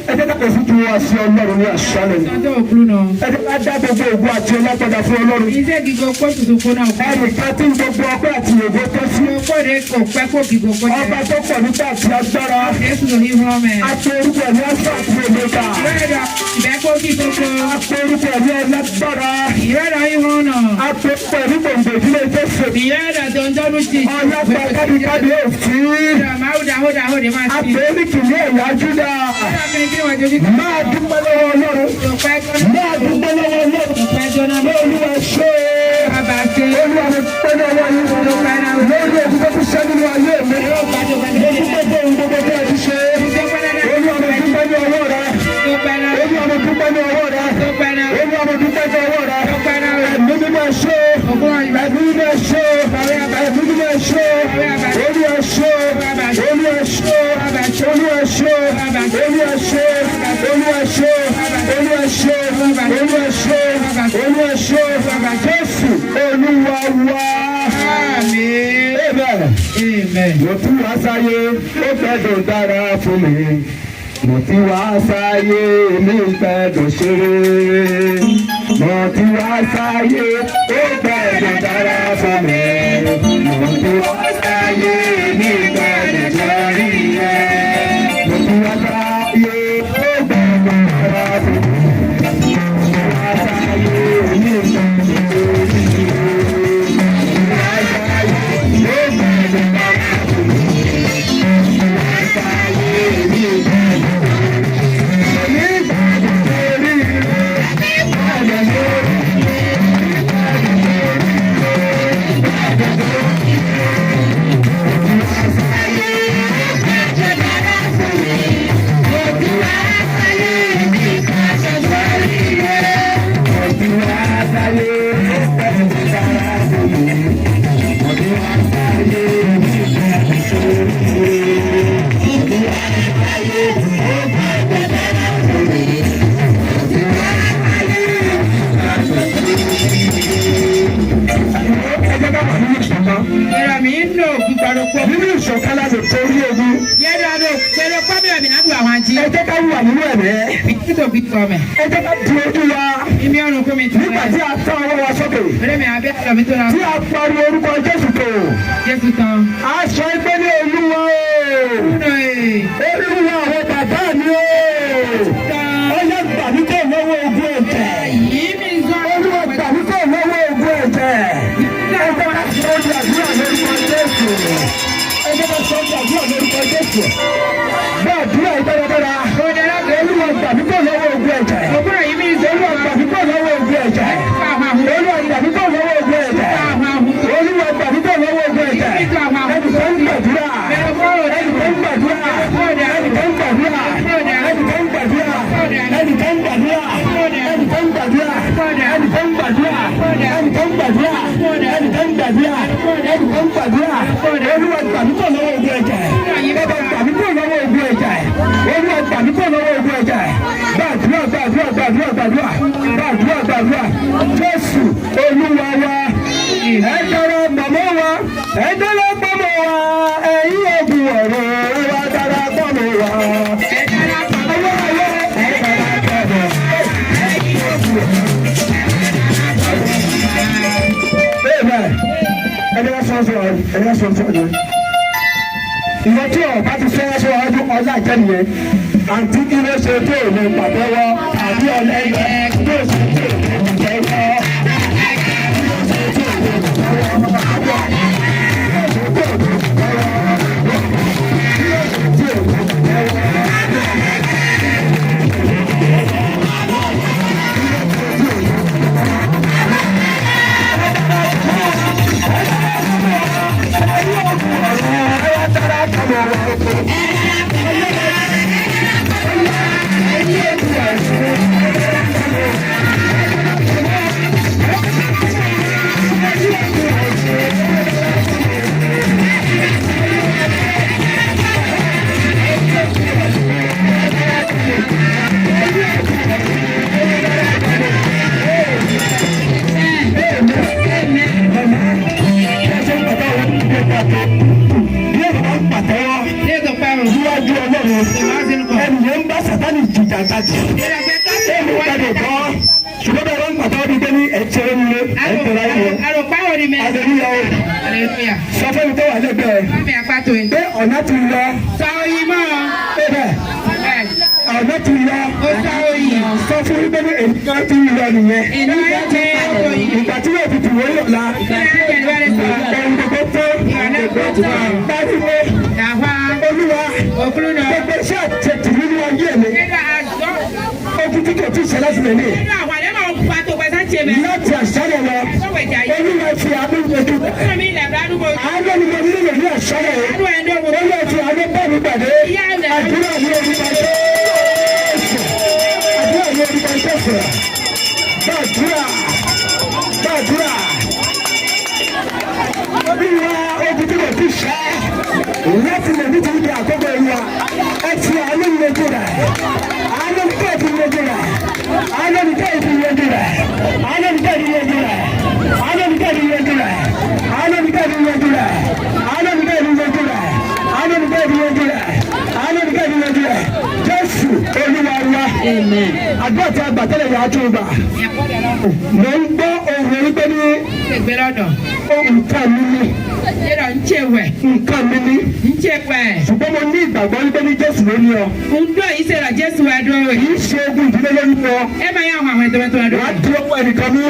Ẹ jẹ́ ká kọ̀ sí ju wá sí Ọlọ́run ní àṣálẹ̀ yìí. Ẹ jẹ́ ká dá gbogbo ògo àti ọlá padà fún Ọlọ́run. Ẹnìkan tí gbogbo ọpẹ́ àti ògo tó sí. Ọba tó pọ̀ nípa àti agbára. A pe orúkọ ní Alpha àti Omega. A pe orúkọ ní ọlágbára. A pe orúkọ ní gbòǹgbò ìdílé Jésù. Ọlọ́pàá kábíkábí òfin. A pè é ní kìnìún ẹ̀yà Júdà. Máa dúpẹ́ lọ́wọ́ Ọlọ́run. Máa dúpẹ́ lọ́wọ́ Ọlọ́run. Olúwa ṣe é. Olúwa, mo dúpẹ́ lọ́wọ́ yín. Lórí ogun tó ti ṣe nínú ayé mi. Mo dúpẹ́ fún ohun gbogbo tó ti ṣe. Olúwa, mo dúpẹ́ ní ọwọ́ rẹ. Olúwa, mo dúpẹ́ ní ọwọ́ rẹ. Olúwa, mo dúpẹ́ ní ọwọ́ rẹ. Ẹ̀mí mímọ́, ṣe é. Ẹ̀mí mímọ́, ṣe é. Ẹ̀mí mímọ́, ṣe é. Olúwa ṣe é. Olúwa ṣe é. Olúwa ṣe é. Olúwa ṣe é. Olúwa ṣe é. Olúwa ṣe é. Olúwa ṣe é. Olúwa ṣe é. Jésù Olúwa wá. Amen. Amen. Mo ti wá sáyé, ó gbẹ́dùn dára fún mi. Mo ti wá sáyé, mi gbẹ́dùn ṣeré. Mo ti wá sáyé, ó gbẹ́dùn dára fún mi. Mo ti wá sáyé, mi gbẹ́dùn ṣeré. Mo ti wá sáyé, ó gbẹ́dùn dára fún mi. Mo ti wá sáyé, mi gbẹ́dùn ṣeré. Mo ti wá sáyé, ó gbẹ́dùn dára fún mi. Mo ti wá sáyé, mi gbẹ́dùn mi gbẹ́dùn ṣeré. Gbẹ́dùn ṣeré. Gbẹ́dùn ṣeré. Gbẹ́dùn ṣeré. Ẹ jẹ́ ká di ojú wa. Nígbà tí a tán ọwọ́ wa sókè. Tí a pariwo orúkọ Jésù tó. A sọ pé ní Olúwa o. Olúwa àwọn bàbá mi o. Ọyá, gbà mí kò lọ́wọ́ ogun ẹ̀jẹ̀. Olúwa, gbà mí kò lọ́wọ́ ogun ẹ̀jẹ̀. Ẹ jẹ́ ká sọ ọ́ di àdúrà lórúkọ Jésù. Ẹ jẹ́ ká sọ ọ́ di àdúrà lórúkọ Jésù. Gbàdúrà yìí dáradára. Olúwa, gbà mí kò lọ́wọ́ ogun ẹ̀jẹ̀. Olúwa, gbà mí kò lọ́wọ́ ogun ẹ̀jẹ̀. Olúwa, gbà mí kò lọ́wọ́ ogun ẹ̀jẹ̀. Olúwa, gbà mí kò lọ́wọ́ ogun ẹ̀jẹ̀. Ẹnìkan ń gbàdúrà. Ẹnìkan ń gbàdúrà. Ẹnìkan ń gbàdúrà. Ẹnìkan ń gbàdúrà. Ẹnìkan ń gbàdúrà. Ẹnìkan ń gbàdúrà. Ẹnìkan ń gbàdúrà. Ẹnìkan ń gbàdúrà. Ẹnìkan ń gbàdúrà. Ẹnìkan ń gbàdúrà. Olúwa, gbà mí kò lọ́wọ́ ogun ẹ̀jẹ̀. Bàbá, gbà mí kò lọ́wọ́ ogun ẹ̀jẹ̀. Olúwa, gbà mí kò lọ́wọ́ ogun ẹ̀jẹ̀. Gbàdúrà, gbàdúrà, gbàdúrà, gbàdúrà, gbàdúrà, gbàdúrà. Jésù Olúwa wa. Ẹ darapọ̀ mọ́ wa. Ẹ darapọ̀ mọ́ wa. Ẹ̀yin ogun ọ̀run, ẹ wá darapọ̀ mọ́ wa. Ọwọ́ ọwọ́, ẹ darapọ̀ mọ́. Ẹ̀yin ogun ọ̀run. Amen. Ẹni wá sọ sọ, ẹni wá sọ sọ ọjọ́. Ìwọ tí ọ̀ bá ti fẹ́ sọ ọdún ọlá jẹ́ nìyẹn. Àǹtí, kí ló ṣe tó lè pàtẹ́wọ́? Àbí ọlẹ́yẹ tó ṣe tó lè pàtẹ́wọ́? Kí ló ṣe tó lè pàtẹ́wọ́? Kí ló ṣe tó lè pàtẹ́wọ́? Kí ló ṣe tó lè pàtẹ́wọ́? Ẹ wá darapọ̀ mọ́ wa. Pàtẹ́wọ́ níwájú Ọlọ́run, ẹnìyẹn ń bá Sátánì jìjàkadì. Ẹnì gbàdé kọ́, ṣùgbọ́n bẹ́ẹ̀ wọ́n ń pàtẹ́wọ́ bíi pé ní ẹ̀jẹ̀ ń lé ẹ̀jẹ̀ láyé wọn. Hallelujah o. Sọ fún mi tó wà lẹ́gbẹ̀ẹ́ pé ọ̀nà ti lọ. Bẹ́ẹ̀, ọ̀nà ti lọ. Sọ fún mi pé ní èmi kan ti lọ nìyẹn. Ìgbà tí yóò fi tù wọ́n yọ̀ la. Ẹ̀rù gbogbo tó. Pariwo. Olúwa, gbogbo iṣẹ́ àtẹ̀tù nínú ayé mi. Ogun tí kò tí ì ṣẹlẹ̀ sílẹ̀ ní. Láti àṣálẹ̀ lọ. Olúwa, fi àánú ojú rẹ̀. Àánú ni mo nílò ní àṣálẹ̀ yìí. Olúwa, fi àánú bá mi pàdé. Àdúrà ní orúkọ Jésù. Àdúrà ní orúkọ Jésù. Gbàdúrà. Gbàdúrà. Olúwa, ogun tí kò tí ì ṣẹ́ láti lè nítorí di àkókò ìwà, ẹ fi àánú lójú rẹ̀. Àánú ní káyọ̀ fi lójú rẹ̀. Àánú ní káyọ̀ fi lójú rẹ̀. Àánú ní káyọ̀ fi lójú rẹ̀. Àánú ní káyọ̀ fi lójú rẹ̀. Àánú ní káyọ̀ fi lójú rẹ̀. Àánú ní káyọ̀ fi lójú rẹ̀. Àánú ní káyọ̀ fi lójú rẹ̀. Àánú ní káyọ̀ fi lójú rẹ̀. Jésù Olúwa wa. Àdúrà tí a gbà tẹ́lẹ̀ yà á tún gbà. Mo ń gbọ́ ohùn wípé ní ohun nǹkan mi ní nǹkan mi ní, ṣùgbọ́n mo ní ìgbàgbọ́ wípé ní Jésù ló ní ọ. Kì í ṣe ogun ìdílé ló ní ọ. Wàá di ọwọ́ ẹnìkan mú.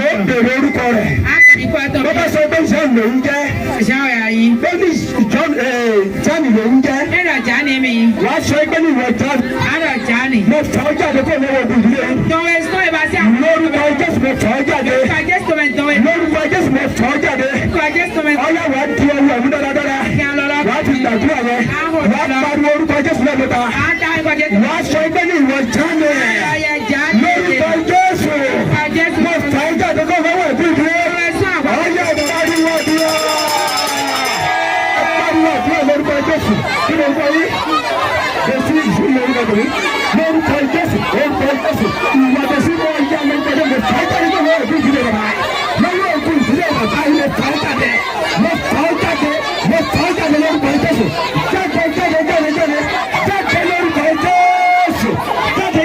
Wọ́n béèrè orúkọ rẹ̀. Bó bá sọ pé John lòún jẹ́, pé ní John Jani lòún jẹ́, wàá sọ pé ní ìwọ John, mo fà ọ́ jáde kó lọ́wọ́ ogun ìdílé. Lórúkọ Jésù, mo fà ọ́ jáde. Lórúkọ Jésù, mo fà ọ́ jáde. Ọyá, wàá di ọwọ́ ẹ̀mú dáradára. Wàá fi gbàdúrà yẹn. Wàá pariwo orúkọ Jésù lẹ́ẹ̀mẹ́ta. Wàá sọ pé ní ìwọ Jani, lórúkọ Jésù, mo fà ọ́ jáde kó lọ́wọ́ ogun ìdílé. Ọyá, pariwo àdúrà. Pariwo àdúrà lórúkọ Jésù. Kí ló ń kọ yìí? Jésù ìlú lórúkọ tèmi. Lórúkọ Jésù, lórúkọ Jésù, ìwà tẹ̀sí mọ́ ọjà lórúkọ Jésù, mo fà ọ́ jáde kó lọ́wọ́ ogun ìdílé bàbá. Lọ́wọ́ ogun ìdílé bàbá yìí, mo fà ọ́ jáde. Mo fà ọ́ jáde. Mo fà ọ́ jáde lórúkọ Jésù. Jáde, jáde, jáde, jáde, jáde lórúkọ Jésù. Jáde.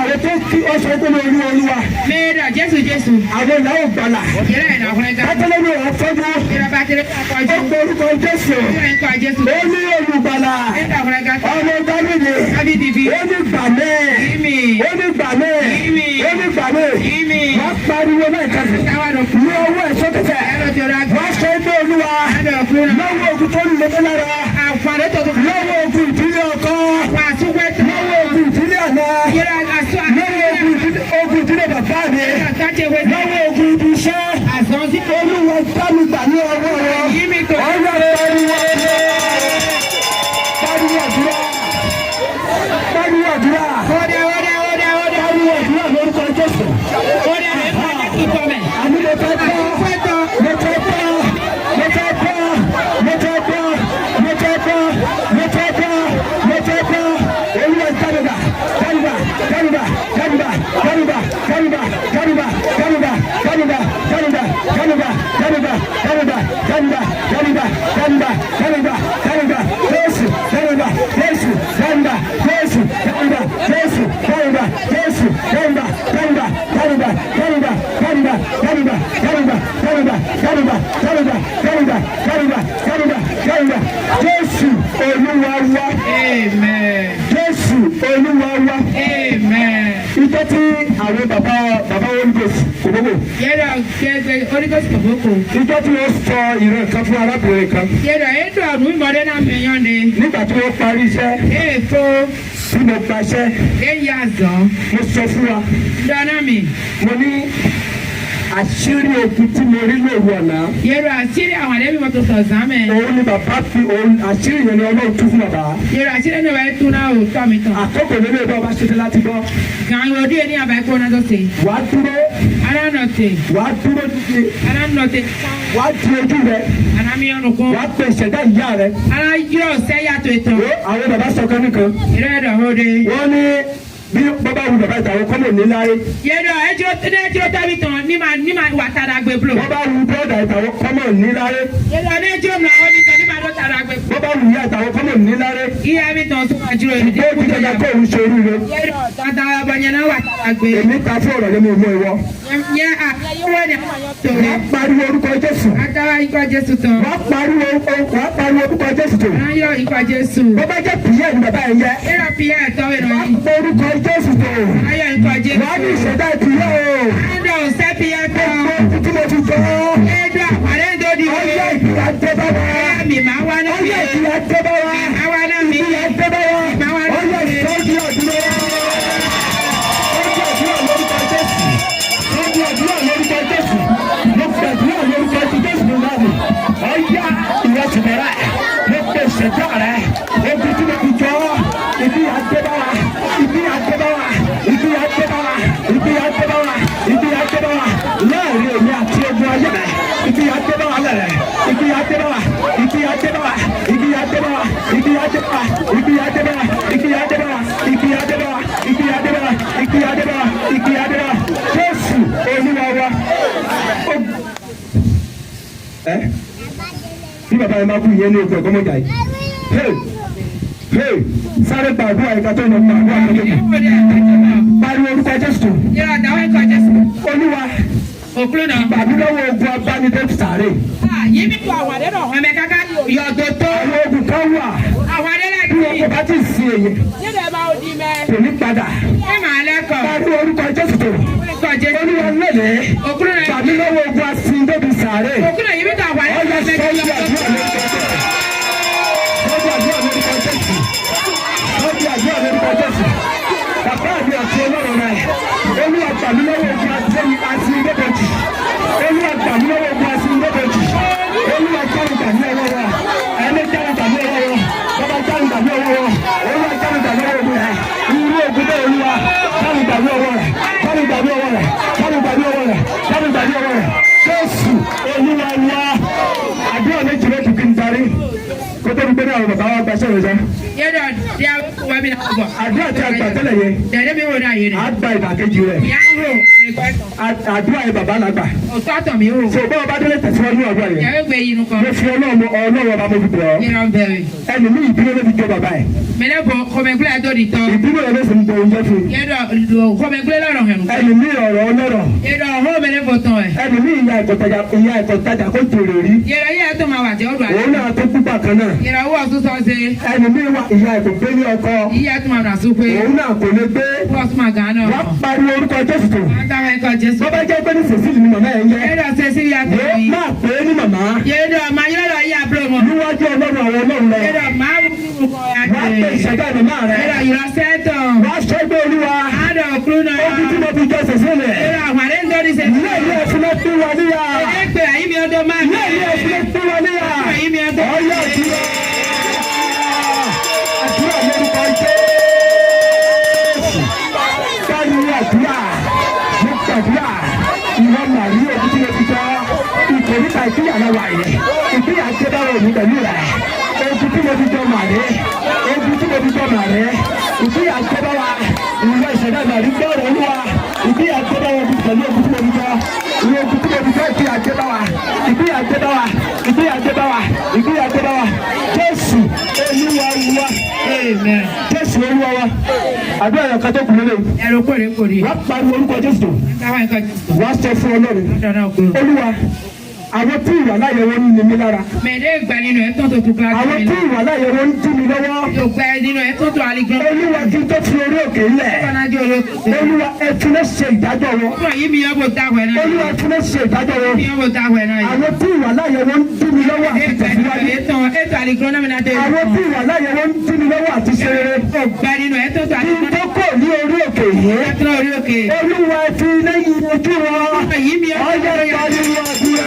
àwọn tó kí ọsọ tó lè rí Olúwa. Mẹ́ẹ̀dọ̀ Jésù Jésù. Àwọn ìyàwó gbàlà. Yẹ́rẹ́ ìnà ọ̀hún ẹ̀ka. Bátẹ́lẹ́mì ọ̀fọ́jú. Yẹ́rẹ́ bá tẹ́lẹ̀ Ó kọjú. pe orúkọ Jésù. Yẹ́rẹ́ ń kọ́ Jésù. Ó ní olùgbàlà. Ẹ̀ka ọ̀hún ẹ̀ka. Ọmọ Dáfídì. Dáfídì bí. Ó ní gbà mí. Ìmì. Ó ní gbà mí. Ìmì. Ó ní gbà mí. Ìmì. Wọ́n pariwo lẹ́ẹ̀kan sí. Táwa lọ Ní ọwọ́ ẹ̀ sókè. Ẹ̀rọ ti ra Wọ́n sọ pé Olúwa. Ẹ̀rọ fún un. Lọ́wọ́ ogun tó ń lé mi lára. Àǹfààní tó tó. Lọ́wọ́ ogun ìdílé ọkọ. Wà á tún wẹ́ tó. Lọ́wọ́ ogun ìdílé àná. Yẹ́rẹ́ àṣọ Lọ́wọ́ ogun ìdílé bàbá mi. Lọ́wọ́ ogun ibi iṣẹ́. Àzọ́nsí. Olúwa dá mi gbà ní ọwọ́ wọn. Ìmì tó. Ọ̀yà pariwo pariwo àdúrà. Pariwo àdúrà. Ọ̀dẹ̀ ọ̀dẹ̀ ọ̀dẹ̀ ọ̀dẹ̀. Pariwo àdúrà lórúkọ Jésù. Ọ̀dẹ̀ ẹ̀ ń Jésù tọ́ mẹ́. Àní mo fẹ́ bọ́. Mo fẹ́ bọ́. Mo fẹ́ bọ́. Mo fẹ́ bọ́. Mo fẹ́ bọ́. Mo fẹ́ bọ́. Mo fẹ́ bọ́. Olúwa dábìbà dábìbà dábìbà dábìbà dábìbà dábìbà dábìbà dábìbà dábìbà dábìbà dábìbà dábìbà dábìbà dábìbà dábìbà dábìbà dábìbà dábìbà Jésù dábìbà Jésù dábìbà Jésù dábìbà Jésù dábìbà Jésù dábìbà dábìbà dábìbà dábìbà dábìbà dábìbà dábìbà dábìbà dábìbà dábìbà dábìbà dábìbà dábìbà dábìbà Jésù Olúwa wa. Amen. Jésù Olúwa wa. Amen. Ìjọ tí àwọn bàbá bàbá Holy Ghost kò gbogbo. Yẹ́rọ gẹ́gẹ́ Holy Ghost kò bókò. Ìjọ tí wọ́n sọ ìran kan fún arábìnrin kan. Yẹ́rọ ètò ọ̀run ìmọ̀dé náà mẹ́yàn ni. Nígbà tí wọ́n parí iṣẹ́, Èèfó tí mo gbaṣẹ́, lẹ́yìn àzán. mo sọ fún wa, Dáná mi. mo ní àṣírí ogun tí mo rí lóru ọ̀nà. Yẹ́rọ àṣírí àwọn àdébí mọ́tò sọ̀zán mẹ́. Òun ni bàbá fi òun àṣírí yẹn ni Ọlọ́run tú fún bàbá. Yẹ́rọ àṣírí náà wáyé tún náà ò tọ́ mi tán. Àkókò nínú ìbọn bá ṣe láti gbọ́. Gàn yóò dé ní àbáyé kó náà tó ṣe. Wàá dúró, Ara nà tè. wàá dúró títí, Ara nà tè. wàá di ojú rẹ, Ara mi yọnu kún. wàá pe ìṣẹ̀dá ìyá rẹ. Ara yọ sẹ́yà tó ètò. Wo àwọn bàbá sọ kan nìkan. Ìrẹ́ ẹ̀dọ̀ hóde. Wọ́n ní bí bàbá wù bàbá ìtàwọn kọ́mọ̀ ní láyé. Yẹ́rọ ẹjọ́ tàbí tán ní ma ní ma wà tàdà gbé blo. Bàbá wù bọ́dà ìtàwọn kọ́mọ̀ ní láyé. Yẹ́rọ ẹjọ́ mi àwọn mi tán ní ma dọ́ tàdà gbé. Bàbá wù ìyá ìtàwọn kọ́mọ̀ ní láyé. Ìyá mi tán sọ ma jùlọ èdè. Ó ti dẹ̀dẹ̀ kó òun ṣe oríire. Yẹ́rọ tàdà abọ́nyẹ náà wà tàdà gbé. Èmi ta fún ọ̀rọ̀ lẹ́nu ìmọ̀ ìwọ. Yẹ́ à yẹ́wọ́ ni àwọn yọ tó. Wàá pariwo orúkọ Jésù. Adáwà ikọ̀ Jésù tán. Wàá pariwo orúkọ Jésù tó. Ayọ̀ ikọ̀ Jésù. Bàbá jẹ́ pìyẹ́ ni bàbá ẹ̀ yẹ. Yẹ́rọ pìyà ẹ̀tọ́ ìrọ̀ Wàá yìí. pe orúkọ Jésù tó. Ayọ̀ ikọ̀ Jésù. Wàá ní ìṣẹ̀dá ìpìyẹ́ o. Ẹ̀dọ̀ ọ̀sẹ̀ pìyà tán. Gbogbo tí mo ti jọ. Ẹ̀dọ̀ àpàdé tó di Ọyá ìpìyà dé bá wa. Ẹ̀yà mi máa wá náà mi. Ọyá ìpìyà dé bá wa. Máa wá náà mi. Ìpìyà dé bá wa. Ọyá ìsọ́jú àdúrà. Sọ́jú àdúrà lórúkọ Jésù. Sọ́jú àdúrà lórúkọ Jésù. Mo gbàdúrà lórúkọ Jésù ní láàbù. Ọyá ìrẹsì bẹ̀rẹ̀. Mo pe ìṣẹ̀dá rẹ̀. Ogun tí mo ti jọ. Ìpìyà dé bá wa. Ìpìyà dé bá wa. Ìpìyà dé bá wa. Ìpìyà dé bá wa. Ìpìyà dé bá wa. Láàrin èmi àti ogun ayé mi. Ìpìyà dé bá wa lẹ̀rẹ̀. Ìpìyà dé bá wa. Ìpìyà dé bá wa. Ìpìyà dé bá wa. Ìpìyà dé bá wa. Ìpìyà dé bá wa. Ìpìyà dé bá wa. Ìpìyà dé bá wa. Ìpìyà dé bá wa. Ìpìyà dé bá wa. Ìpìyà dé bá wa. Jésù Olúwa wa. Ẹ bí bàbá yẹn máa kú ìyẹn ní ogun ẹ̀kọ́ mọ́jà yìí. Hey hey sáré gbàdúrà ẹ̀ka tó ń lọ gbàdúrà tó tó kù. Pariwo orúkọ Jésù. Yẹ́rọ àdáwọ̀ ikọ̀ Jésù. Olúwa Òkúlù náà. gbàmí lọ́wọ́ ogun abánidé sàárè. Yìí mi kú àwọn àdéhùn ọ̀hún ẹ̀mẹ́ káká yọ̀dọ̀ tó. Àwọn ogun kan wà Àwọn àdéhùn bí wọn kò bá ti sin èyí Yẹ́rọ ẹ̀ máa di mẹ́. kò ní padà. Ẹ máa lẹ́kọ̀ọ́. Pariwo orúkọ Jésù tó. Ikọ̀ Jésù. Olúwa lẹ́lẹ̀ Òkúlù náà. gbàmí lọ́wọ́ ogun asíndébi sàárè. Òkúlù náà yìí mi kú àwọn àdéhùn Ọyá ọ̀hún ẹ̀mẹ́ sọ́jú káká àdúrà lórúkọ Jésù. Sọ́jú àdúrà lórúkọ Jésù. Sọ́jú àdúrà lórúkọ Jésù. Bàbá mi àti Ọlọ́run rẹ̀. Olúwa gbà mí lọ́wọ́ ogun asíndébejì. Olúwa gbà mí lọ́wọ́ ogun asíndébejì. Olúwa jáde gbà mí ọwọ́ wa. Ẹni jáde gbà mí ọwọ́ wa. Bàbá jáde gbà mí ọwọ́ wa. Olúwa jáde gbà mí ọwọ́ ogun rẹ̀. Irú ogun bẹ́ẹ̀ Olúwa jáde gbà mí ọwọ́ rẹ̀. Jáde gbà mí ọwọ́ rẹ̀. Jáde gbà mí ọwọ́ rẹ̀. Jáde gbà mí ọwọ́ rẹ̀. Jésù Olúwa wa. Àdúrà méjì ló kù kí n darí. Kó tó di pé ní àwọn bàbá wa gbaṣẹ́ rẹ̀ sá. Yẹ́rọ díẹ̀ wẹ́mi Àdúrà tí a gbà tẹ́lẹ̀ yẹn, á gba ìdàkejì rẹ̀. Àdúrà yẹn bàbá la gbà. So báwo bá délé tẹ̀síwájú àdúrà yẹn. Mo fi Ọlọ́run Ọlọ́run ọba mo fi bẹ̀ ọ́. Ẹni ní ìbínú ló fi jọ bàbá ẹ̀. Ìbínú rẹ̀ ló sì ń jẹ oúnjẹ fún un. Ẹni ní ọ̀rọ̀ ọlọ́rọ̀. Ẹni ní ìyá ìkọ̀tajà ìyá ìkọ̀tajà kó jèrè rí. Òun náà tó kú bákan náà. Ẹni ní wà ìyá ìkò gbé ní ọkọ. Òun náà kò lè gbé. Wọ́n pariwo orúkọ Jésù tó. Bọ́bá jẹ́ pé ní Cecily ni màmá ẹ̀ ń jẹ́. Wọ́n máa pè é ní màmá. Níwájú Ọlọ́run àwọn Ọlọ́run lọ. Wọ́n á pè ìṣẹ̀dá màmá rẹ̀. Wọ́n á sọ pé Olúwa. Ogun tí mo fi jọ Cecily. Ilé ìlú ẹ̀fún ló pín wa níyà. Ilé ìlú ẹ̀fún ló pín wa níyà. Ọyọ́ àdúrà. Àdúrà lórúkọ Jésù. Báyìí ní àdúrà. Mo gbàdúrà. Ìwọ màrí ogun tí mo fi jọ. Ìkòríta ìpínyà náà wà yẹn. Ìpínyà dé báwo ní pẹ̀lú rẹ̀. Ogun tí mo fi jọ màrí. Ogun tí mo fi jọ màrí. Ìpínyà dé bá wa. Ìwọ ìṣẹ̀dá màrí gbọ́rọ̀ Olúwa. Ìpínyà dé bá wa pẹ̀lú ogun tí mo fi jọ. Ìwọ ogun tí mo fi jọ ìpínyà dé bá wa. Ìpínyà dé bá wa. Ìpínyà dé bá wa. Ìpínyà dé bá wa. Jésù Olúwa wa. Jésù Olúwa wa. Àdúrà yẹn kan tó kù lélẹ̀. Wọ́n pariwo orúkọ Jésù. Wọ́n sọ fún Ọlọ́run. Olúwa, àwọn tí ìwà láyé wọn ń ni mí lára. Àwọn tí ìwà láyé wọn ń dí mi lọ́wọ́. Olúwa kí n tó fi orí òkè lẹ̀. Olúwa ẹ tún lè ṣe ìdájọ́ wọn. Olúwa ẹ tún lè ṣe ìdájọ́ wọn. Àwọn tí ìwà láyé wọn ń dí mi lọ́wọ́ àti tẹ̀síwájú. Àwọn tí ìwà láyé wọn ń dí mi lọ́wọ́ àti ṣe rere. Kí n tó kò ní orí òkè yìí. Olúwa ẹ fi iná yí ojú wọn. Ọjọ́ ìpariwo àdúrà.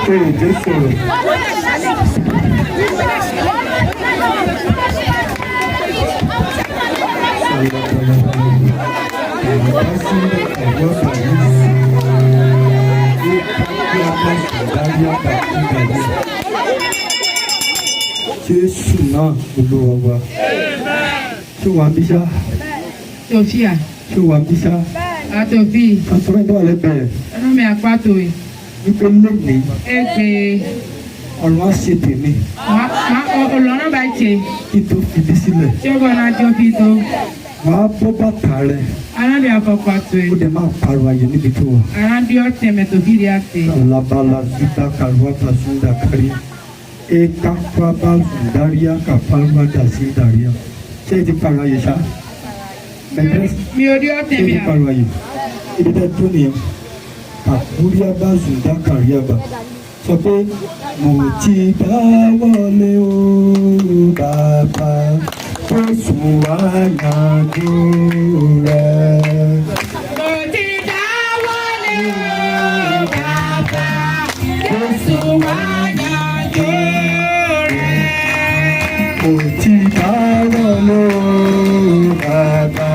Ee, Jésù. Jésù náà Olúwa wa. Ṣé wàá bí sá? Sofia, Ṣé wàá bí sá? Atofi, Kàtúrọ̀ ìdánwò lẹ́gbẹ̀ẹ́ Ẹnumi Akpatowe, wípé lónìí Eke, ọ̀run á ṣe tèmi Olùrànlọ́ba ṣe, kí tó fi bí sílẹ̀. tí ó bọ̀ náà jọ fi tó, Wàá bọ́ bàtà rẹ̀ Arábìnrin Afọkpatowe, ó dẹ̀ máa pariwo ayé níbi tó wà. Arábìnrin Ọ̀tẹ̀mẹ̀ tó fi rí àtẹ. Labala zida karuata zinda kari. Eka kwaba zindaria kaparwa da zindaria. Ṣé ẹ ti pariwo ayé ṣá? Mẹ̀dẹ́sì. Mi ò rí ọ̀tẹ̀mẹ̀ Ṣé à. pariwo ayé? Ibi tẹ́ tó nìyẹn. Kàkúríàbá zùdá kàríàbá. Sọ pé mo ti bá wọlé o bàbá. Jésù wá yanjú rẹ̀. Mo ti dáwọ́lé o bàbá, Jésù wá yanjú rẹ̀. Mo ti bá wọlé o bàbá.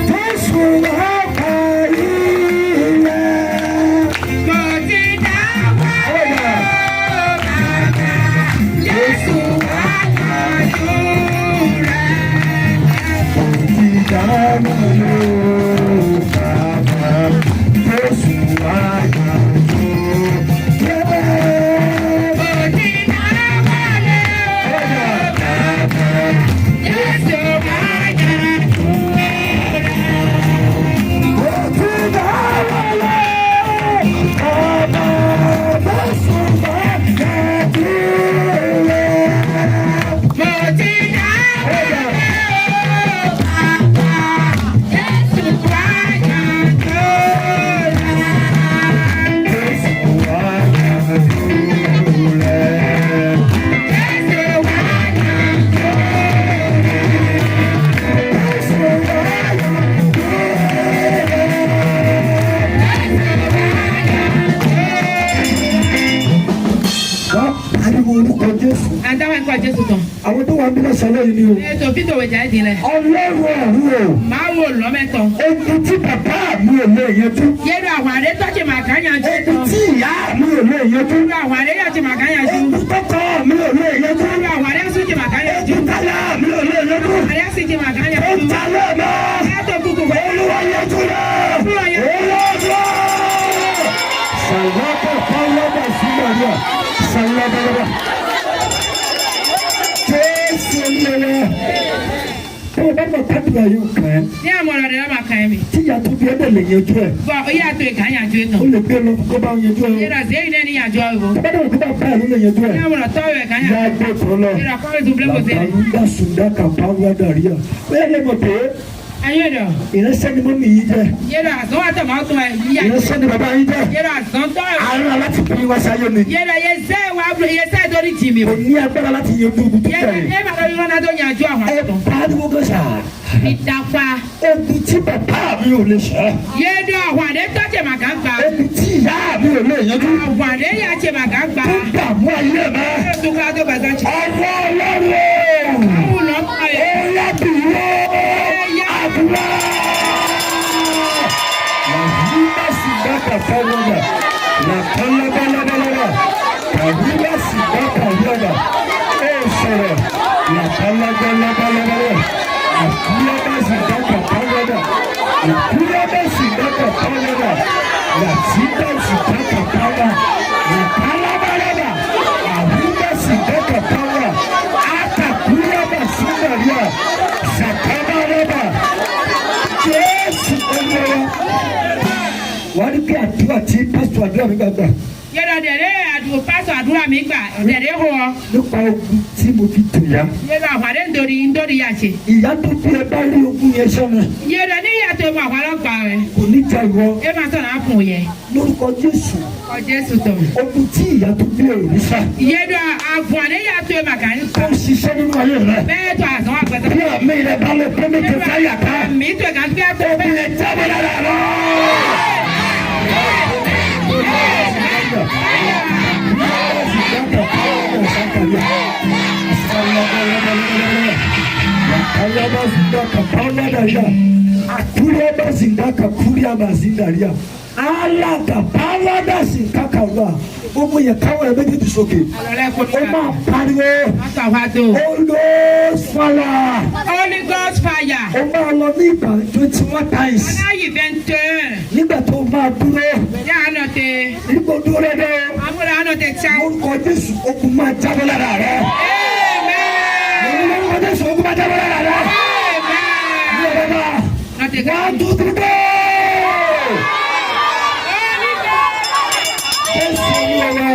Jésù wá parí rẹ̀. Mo ti dáwọ́lé o bàbá, Jésù wá yanjú rẹ̀. Mo ti bá wọlé o bàbá. Jésù wá yanjú rẹ̀. Mo ti dáwọ́lé o bàbá, Jésù wá yanjú rẹ̀. Mo ti bá wọlé o bàbá. Jésù wá yanjú rẹ̀. Mo ti dáwọ́lé o bàbá, Jésù wá yanjú rẹ̀. Jésù wá yanjú rẹ̀. yìí ni o. Ètò fítò wẹ̀jà ẹ̀ dín lẹ̀. Ọlọ́run ọ̀run o. Máa wò lọ́mẹ́tọ̀. Ogun tí bàbá mi ò lè yanjú. Yẹ́dọ̀ àwọn àdé tọ́jú màkà yanjú. Ogun tí ìyá mi ò lè yanjú. Yẹ́dọ̀ àwọn àdé yàtí màkà yanjú. Ogun tọkọ mi ò lè yanjú. Yẹ́dọ̀ àwọn àdé sùn ti màkà yanjú. Ogun táyà mi ò lè yanjú. Àdé sì ti màkà Ó yanjú. ń jalè mọ́. Yàtọ̀ kúkú wẹ̀. Olúwa yanjú rẹ̀. Olúwa yanjú. Olúwa. Sàlọ́kọ̀ kọ́lọ́bà sílẹ̀ sàlọ́bàlọ́bà. Jésù olúwa. Bí o bá mọ̀ kábíyà yóò kàn ẹ́, Ní àwọn ọ̀rọ̀ rẹ̀ máa kàn mí. tí ìyá tó bí ẹ bẹ̀ lè yanjú ẹ̀, Bọ̀ ó yàtọ̀ ìkà yanjú ó ètò. lè gbé lọ kó bá yanjú ẹ̀. Yẹ́dọ̀ sẹ́yìn náà ní yanjú ọ̀rọ̀. Bàbá náà kó bá bá ẹ̀ ló lè yanjú Ní ẹ̀. àwọn ọ̀rọ̀ tọ́wọ̀ ẹ̀ka Yá yanjú. gbé tó lọ. Yẹ́dọ̀ kọ́rin tó bílẹ̀ kò sí. Làbàrúdà sùndàkà pàwọ́ dàríà. Bẹ́ẹ̀ lè mọ̀ pé Ayédọ̀. ìránṣẹ́ ni mọ́mí yìí jẹ́. Yẹ́dọ̀ àzọ́ wà tọ̀ máa tún ẹ̀ yíyá. Ìránṣẹ́ ni bàbá yín jẹ́. Yẹ́dọ̀ àzọ́ tọ́ ẹ̀. Àárọ̀ láti pín wá sáyé mi. Yẹ́dọ̀ yẹsẹ̀ wà yẹsẹ̀ torí jì mí. Kò ní agbára láti yanjú ogun tó Yẹ́dọ̀ bẹ̀rẹ̀. ẹ máa lọ yọ̀nà tó yanjú àwọn Ẹ àtọ̀. pariwo gan sa. Ìtàpá. Ogun tí bàbá mi ò lè ṣẹ́. Yẹ́dọ̀ àwọn àdé tọ́jú màkà gbà. Ogun tí ìyá mi ò lè yanjú. Àwọn àdé yà màkà gbà. Tó dààmú ayé mi. Tó ká tó bàtà jù. Ọwọ́ Ọlọ́run. Àwọn olùkọ́ ẹ̀. Ó lábìrò. Àdúrà. Làhùnmá sì dákà fáwọ́dà. Làkàlábálábálá. Làhùnmá sì dákà yọ̀dà. Ó sọ̀rọ̀. Làkàlábálábálá. Làkúlábá sì dákà fáwọ́dà. Làkúlábá sì dákà fáwọ́dà. Làsídà sì dákà fáwọ́dà. Làkàlábálá. Làhùnmá sì dákà fáwọ́dà. Àtàkúlábà súnmọ̀ríà. Sàkábàlábà. Jésù Olúwa. Wàá ní kí àdúrà tí pásítọ̀ àdúrà mi gbàgbà Yẹ́dọ̀ dẹ̀rẹ́ àdúrà pásọ̀ àdúrà mi gbà dẹ̀rẹ́ hó ọ. nípa ogun tí mo fi tò yá. Yẹ́dọ̀ àwọn àdé ndóri ndóri yà ṣe. Ìyá tó bí ẹ bá rí ogun yẹn sọ́nà Yẹ́dọ̀ ní yàtọ̀ ìmọ̀ àwọn ọlọ́pàá rẹ̀. kò ní ja ìwọ Ẹ máa sọ̀rọ̀ àpò yẹ. lórúkọ Jésù. Ọ Jésù tọ̀. Ogun tí ìyá tó bí ẹ ò ní sá. Yẹ́dọ̀ àwọn àdé yàtọ̀ ìmọ̀ kà ń Tó ń ṣiṣẹ́ nínú ayé rẹ. Bẹ́ẹ̀ tó àzọ́ àgbẹ̀tọ̀. Bí àmì rẹ bá lè pé méje fáyà ká. Mi tó kà ń gbé àtọ̀ Ogun bẹ́ẹ̀. yẹn jábọ̀ lára rẹ. Gbogbo yẹn káwọn ẹ méjèèjì sókè. Àlọ́lẹ́ kò ní Ó máa pariwo. Wọ́n sọ àwọn àtò. Holy fire. Holy Ghost fire. Ó máa lọ ní ìgbà 21 times. Aláyì bẹ́ntẹ́. Nígbà tó máa dúró, Yà á nọ tẹ. nígbà dúró dẹ́. Àmúra á nọ tẹ tí a. Orúkọ Jésù ogun máa jábọ́ lára rẹ̀. Amen. Orúkọ Jésù ogun máa jábọ́ lára rẹ̀. Amen. Ní ọ̀rọ̀ náà, Nọ tẹ ká. one, two, three, go! Holy Ghost. Jésù Olúwa wa.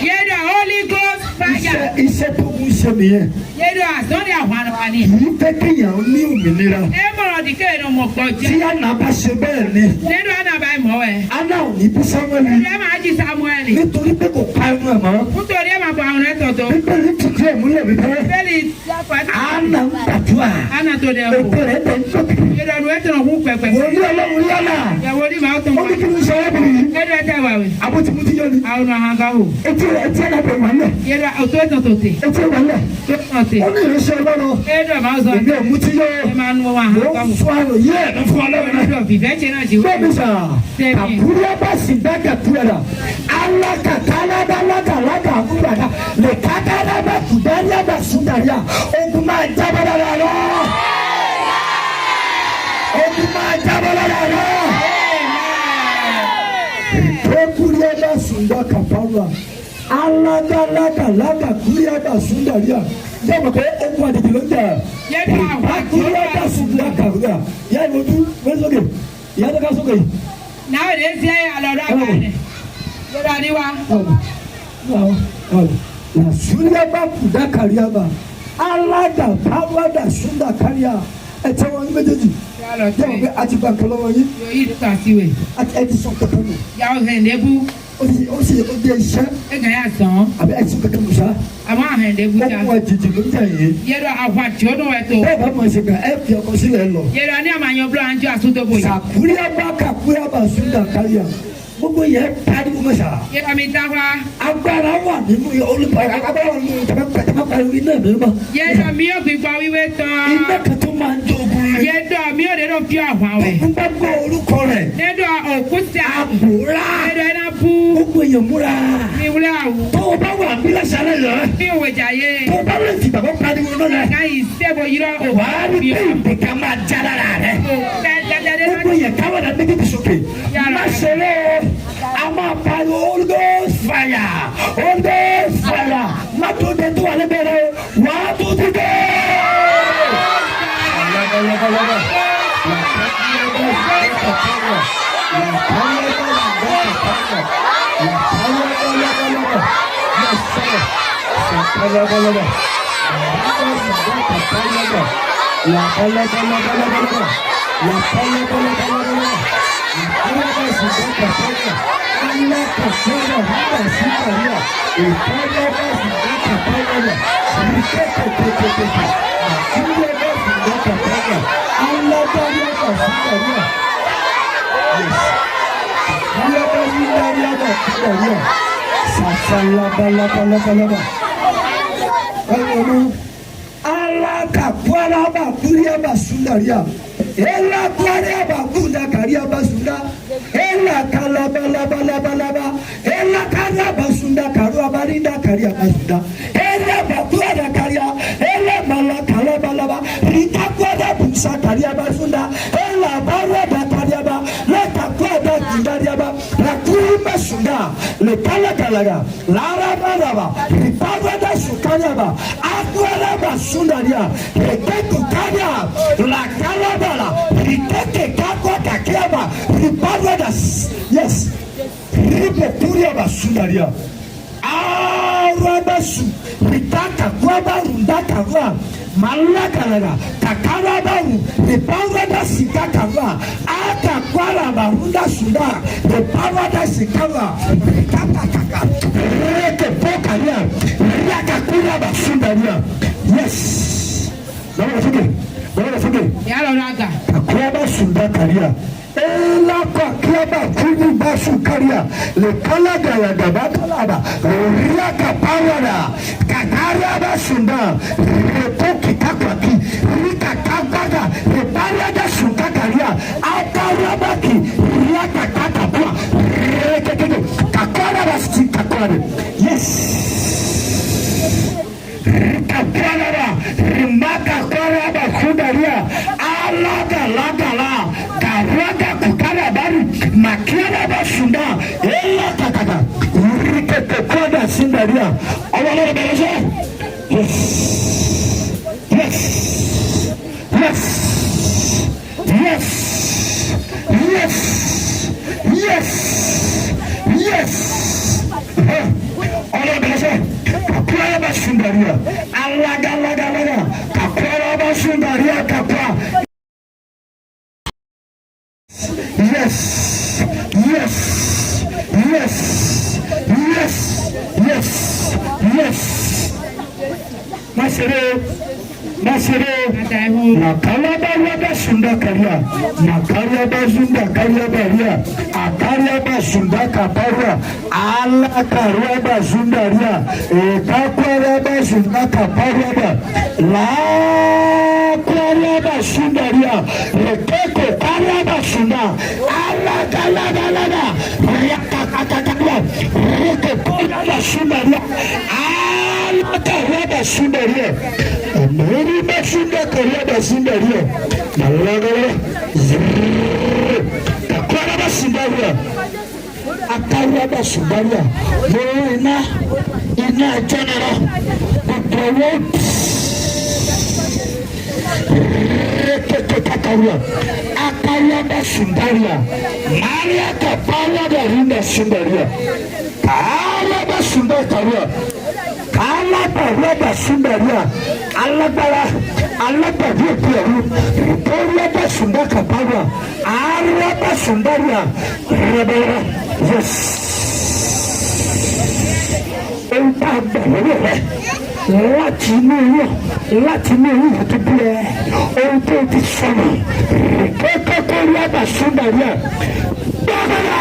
Yẹ́dọ̀ Holy Ghost fire. Iṣẹ́ tó ń ṣe nìyẹn. Yẹ́dọ̀ àsọ̀rọ̀ àwọn àlọ́ ni. Kì í fẹ́ kéèyàn ní òmìnira. Ẹ mọ̀rọ̀ dìkẹ́ ẹ̀rọ mọ̀ gbọ́ Tí jẹ́. Anna bá ṣe bẹ́ẹ̀ ni, Nínú àná bá mọ̀ ẹ́. Anna ò ní bí Samuel Ẹ máa jí Samuel. nítorí pé kò pa ẹnu ẹ̀ mọ́. Nítorí ẹ máa bọ àwọn ẹ̀ tọ̀tọ̀. Bíbélì fìdí ẹ̀ múlẹ̀ wípé Bẹ́ẹ̀ni sáfà. Anna ń gbàdúrà. Àná tó dẹ̀ kù. Ètò rẹ̀ tẹ̀ ń tóbi. Yẹ́dọ̀ nu ẹ̀ tọ̀nà hún pẹ̀pẹ̀. Wòlíì Ọlọ́run rí Anna. Yàwó ni màá tó Ó ní kí ló ń ṣe arábìnrin yìí? Yẹ́dọ̀ ẹ̀ tẹ̀ wà wẹ̀. Abótimutí yọ ni. Àwọn ọ̀hán wò. Etí rẹ̀ etí ẹ̀ lábẹ́ wà lẹ̀. Yẹ́dọ̀ òtó ẹ̀ tọ̀tọ̀ tè. Etí ẹ̀ wà lẹ̀. Tó tọ̀ tè. Ó ní ìránṣẹ́ Ọlọ́run. Yẹ́dọ̀ máa sọ. Èmi ò mutí yọ. Ẹ máa nu wọn Mo àhán ń wò. fún àròyé ẹ̀mí fún Ọlọ́run náà. Yẹ́dọ̀ fìfẹ́ ṣe náà ṣe wò. Bẹ́ẹ̀ni sà, Tẹ̀mí. àkúrẹ́ bá sì dága kúrẹ́dà, alága káládálága kúrẹ́dà, lè kákálábà kùdáríàbà súndàríà, ogun máa jábọ́ lára rẹ̀. Ogun máa jábọ́ lára rẹ̀. Ìtòkúrẹ́ bá sùndà kàpárà, alágalágalága kúrẹ́dà súndàríà, yẹ́n pé ogun àjèjì ló ń jà. Yẹ́dọ̀ àwọn Àkúrẹ́ bá sùndà kàpárà, yá ìwọ́dú, wẹ́n sókè, ìyá tó ká sókè yìí. Náà lè ṣe àlọ́dọ̀ àgbà Yẹ́dọ̀ àríwá. Lasuliaba kuda kariaba alada pawada sunda karia ẹ tẹ wọn méjèèjì jẹ́ wọn pé a ti gba nǹkan lọ́wọ́ yín Yóò yí nípa síwèé. ẹ ti sọ kankan nù Yàwó hẹ̀ndẹ́bú. ó sì ó dé iṣẹ́ E gàn yà sàn. àbí ẹ ti sọ kankan nù sá Àwọn ahẹ̀ndẹ́bú já. ó mú àjèjì ló ń tẹ̀ yín Yẹ́dọ̀ àwọn àti ọdún ẹ̀ tó. bẹ́ẹ̀ bá mọ̀ ṣe kàn ẹ fi ọkọ sílẹ̀ lọ Yẹ́dọ̀ ní àmà yan búlọ̀ àjọ àsúndóbò yìí. sàkúrẹ́bà kàkúrẹ́bà sunda karia mo Gbogbo yẹn pariwo mọ́sà. Ye ɖɔ mi da wa. Agbára wà nínú olùkọ́, agbára wà nínú tàbá pariwo iná mímọ́. Ye ɖɔ mi yɔ gbigbɔ wiwe tɔn. Iná kan tó máa ń jó ogun rẹ̀. Ye ɖɔ mi yɔ de ɖo fi ahwa wɛ. Ogun bá gbọ́ orúkọ rẹ̀. Ne ɖɔ òkú sia. Àbúrà. Ne ɖɔ ena bu. Gbogbo èèyàn múra. Mi wuli awu. Tó o bá wà bí lásàlẹ̀ yẹn. Mi wò dza ye. Tó o bá lè fi bàbá pariwo náà rẹ̀. Ka yi sebo yirɔ o. Wàá rí pé ìdèkà máa já lára rẹ̀. O kɛ dada de Gbogbo yẹn káwọn náà méjèèjì sókè. Má ṣeré o. A máa pariwo Holy Ghost fire, Holy Ghost fire. Má tó dé tó wà lẹ́gbẹ̀ẹ́ rẹ̀ o. Wàá tó ti dé. Alakakwalaba kuriaba sundaria. Ela kwariaba kunda kariaba sunda. Ela kalaba laba laba laba. Ela karaba sunda karuaba rinda kariaba sunda. Ela bakwara karia. Ela malakalaba laba. Rita kwara busa kariaba sunda. Ela baraba kariaba. Leta kwara kundariaba. Rakurima sunda. Le kalakalaga. Lara baraba. Riparada sukariaba. Akwara sundaria. Rekeku karia. La kalabala. Riteke kakwa kakiaba. Riparada. Yes. Ripokuriaba sundaria. Arabasu. Ritaka kwaba rundaka kwa. Malakalaga. Kakarabaru. Riparada sikakava. Akakwaraba runda sunda. Riparada sikava. Rikakakaka. Reke pokaria. Rakakuraba sundaria. Yes. Lọ́wọ́ sókè. Lọ́wọ́ sókè. Yálò raga. Kakuraba sunda karia. Ela kakuraba kuni basu karia. Le kala gala gaba kalaba. Riaka parada. Kakaraba sunda. Repoki kakwaki. Rika kakaga. Reparada sunda karia. Akarabaki. Riaka kakapua. Rekekeke. Kakaraba si kakware. Yes. Kakaraba. Rimaka karaba kudaria. Alaga laga la. Karaga kukarabari. Makiaraba sunda. Ela kakaka. Riketekoda sindaria. Ọwọ́ bẹ̀rẹ̀ sọ. Yes. Yes. Yes. Yes. Yes. Yes. Yes. Ọwọ́ bẹ̀rẹ̀ sọ. Kakuraba sundaria. Alaga laga laga. Kakuraba sundaria kakwa. Yes. Yes. Yes. Yes. Yes. Yes. Má ṣeré o. Má ṣeré o. Mata ihu. Nakalaba sunda karia. Nakalaba sunda karia baria. Akalaba sunda kaparia. Alakaraba sundaria. Ekakaraba sunda kaparia ba. Lakaraba sundaria. Rekeko karaba sunda. Alakalaba laba. Rakakakakakwa. Rekekoraba sundaria. Alakaraba sundaria. Amori basunda karia basundaria. Malagala. Zrrr. Kakwara basundaria. Akara basundaria. Mo iná iná jẹ́nara. Gbogbo owó rekete kakaria. Akara basundaria. Maria kapara barinda sundaria. Kara basunda karia. Kala basundaria. Alágbára alágbàdo òkú ẹ̀rú. Ìtọ́rọ̀ basunda kapara. Ara basundaria. Rẹ̀bẹ̀rẹ̀. Yes. Ohun tá a gbà lọ́wọ́ rẹ̀ láti inú inú láti inú inú tó bí ẹ ohun tó ti sọnù kẹ́kẹ́kẹ́ rí àbàsúndàríà gbàgbọ́dà.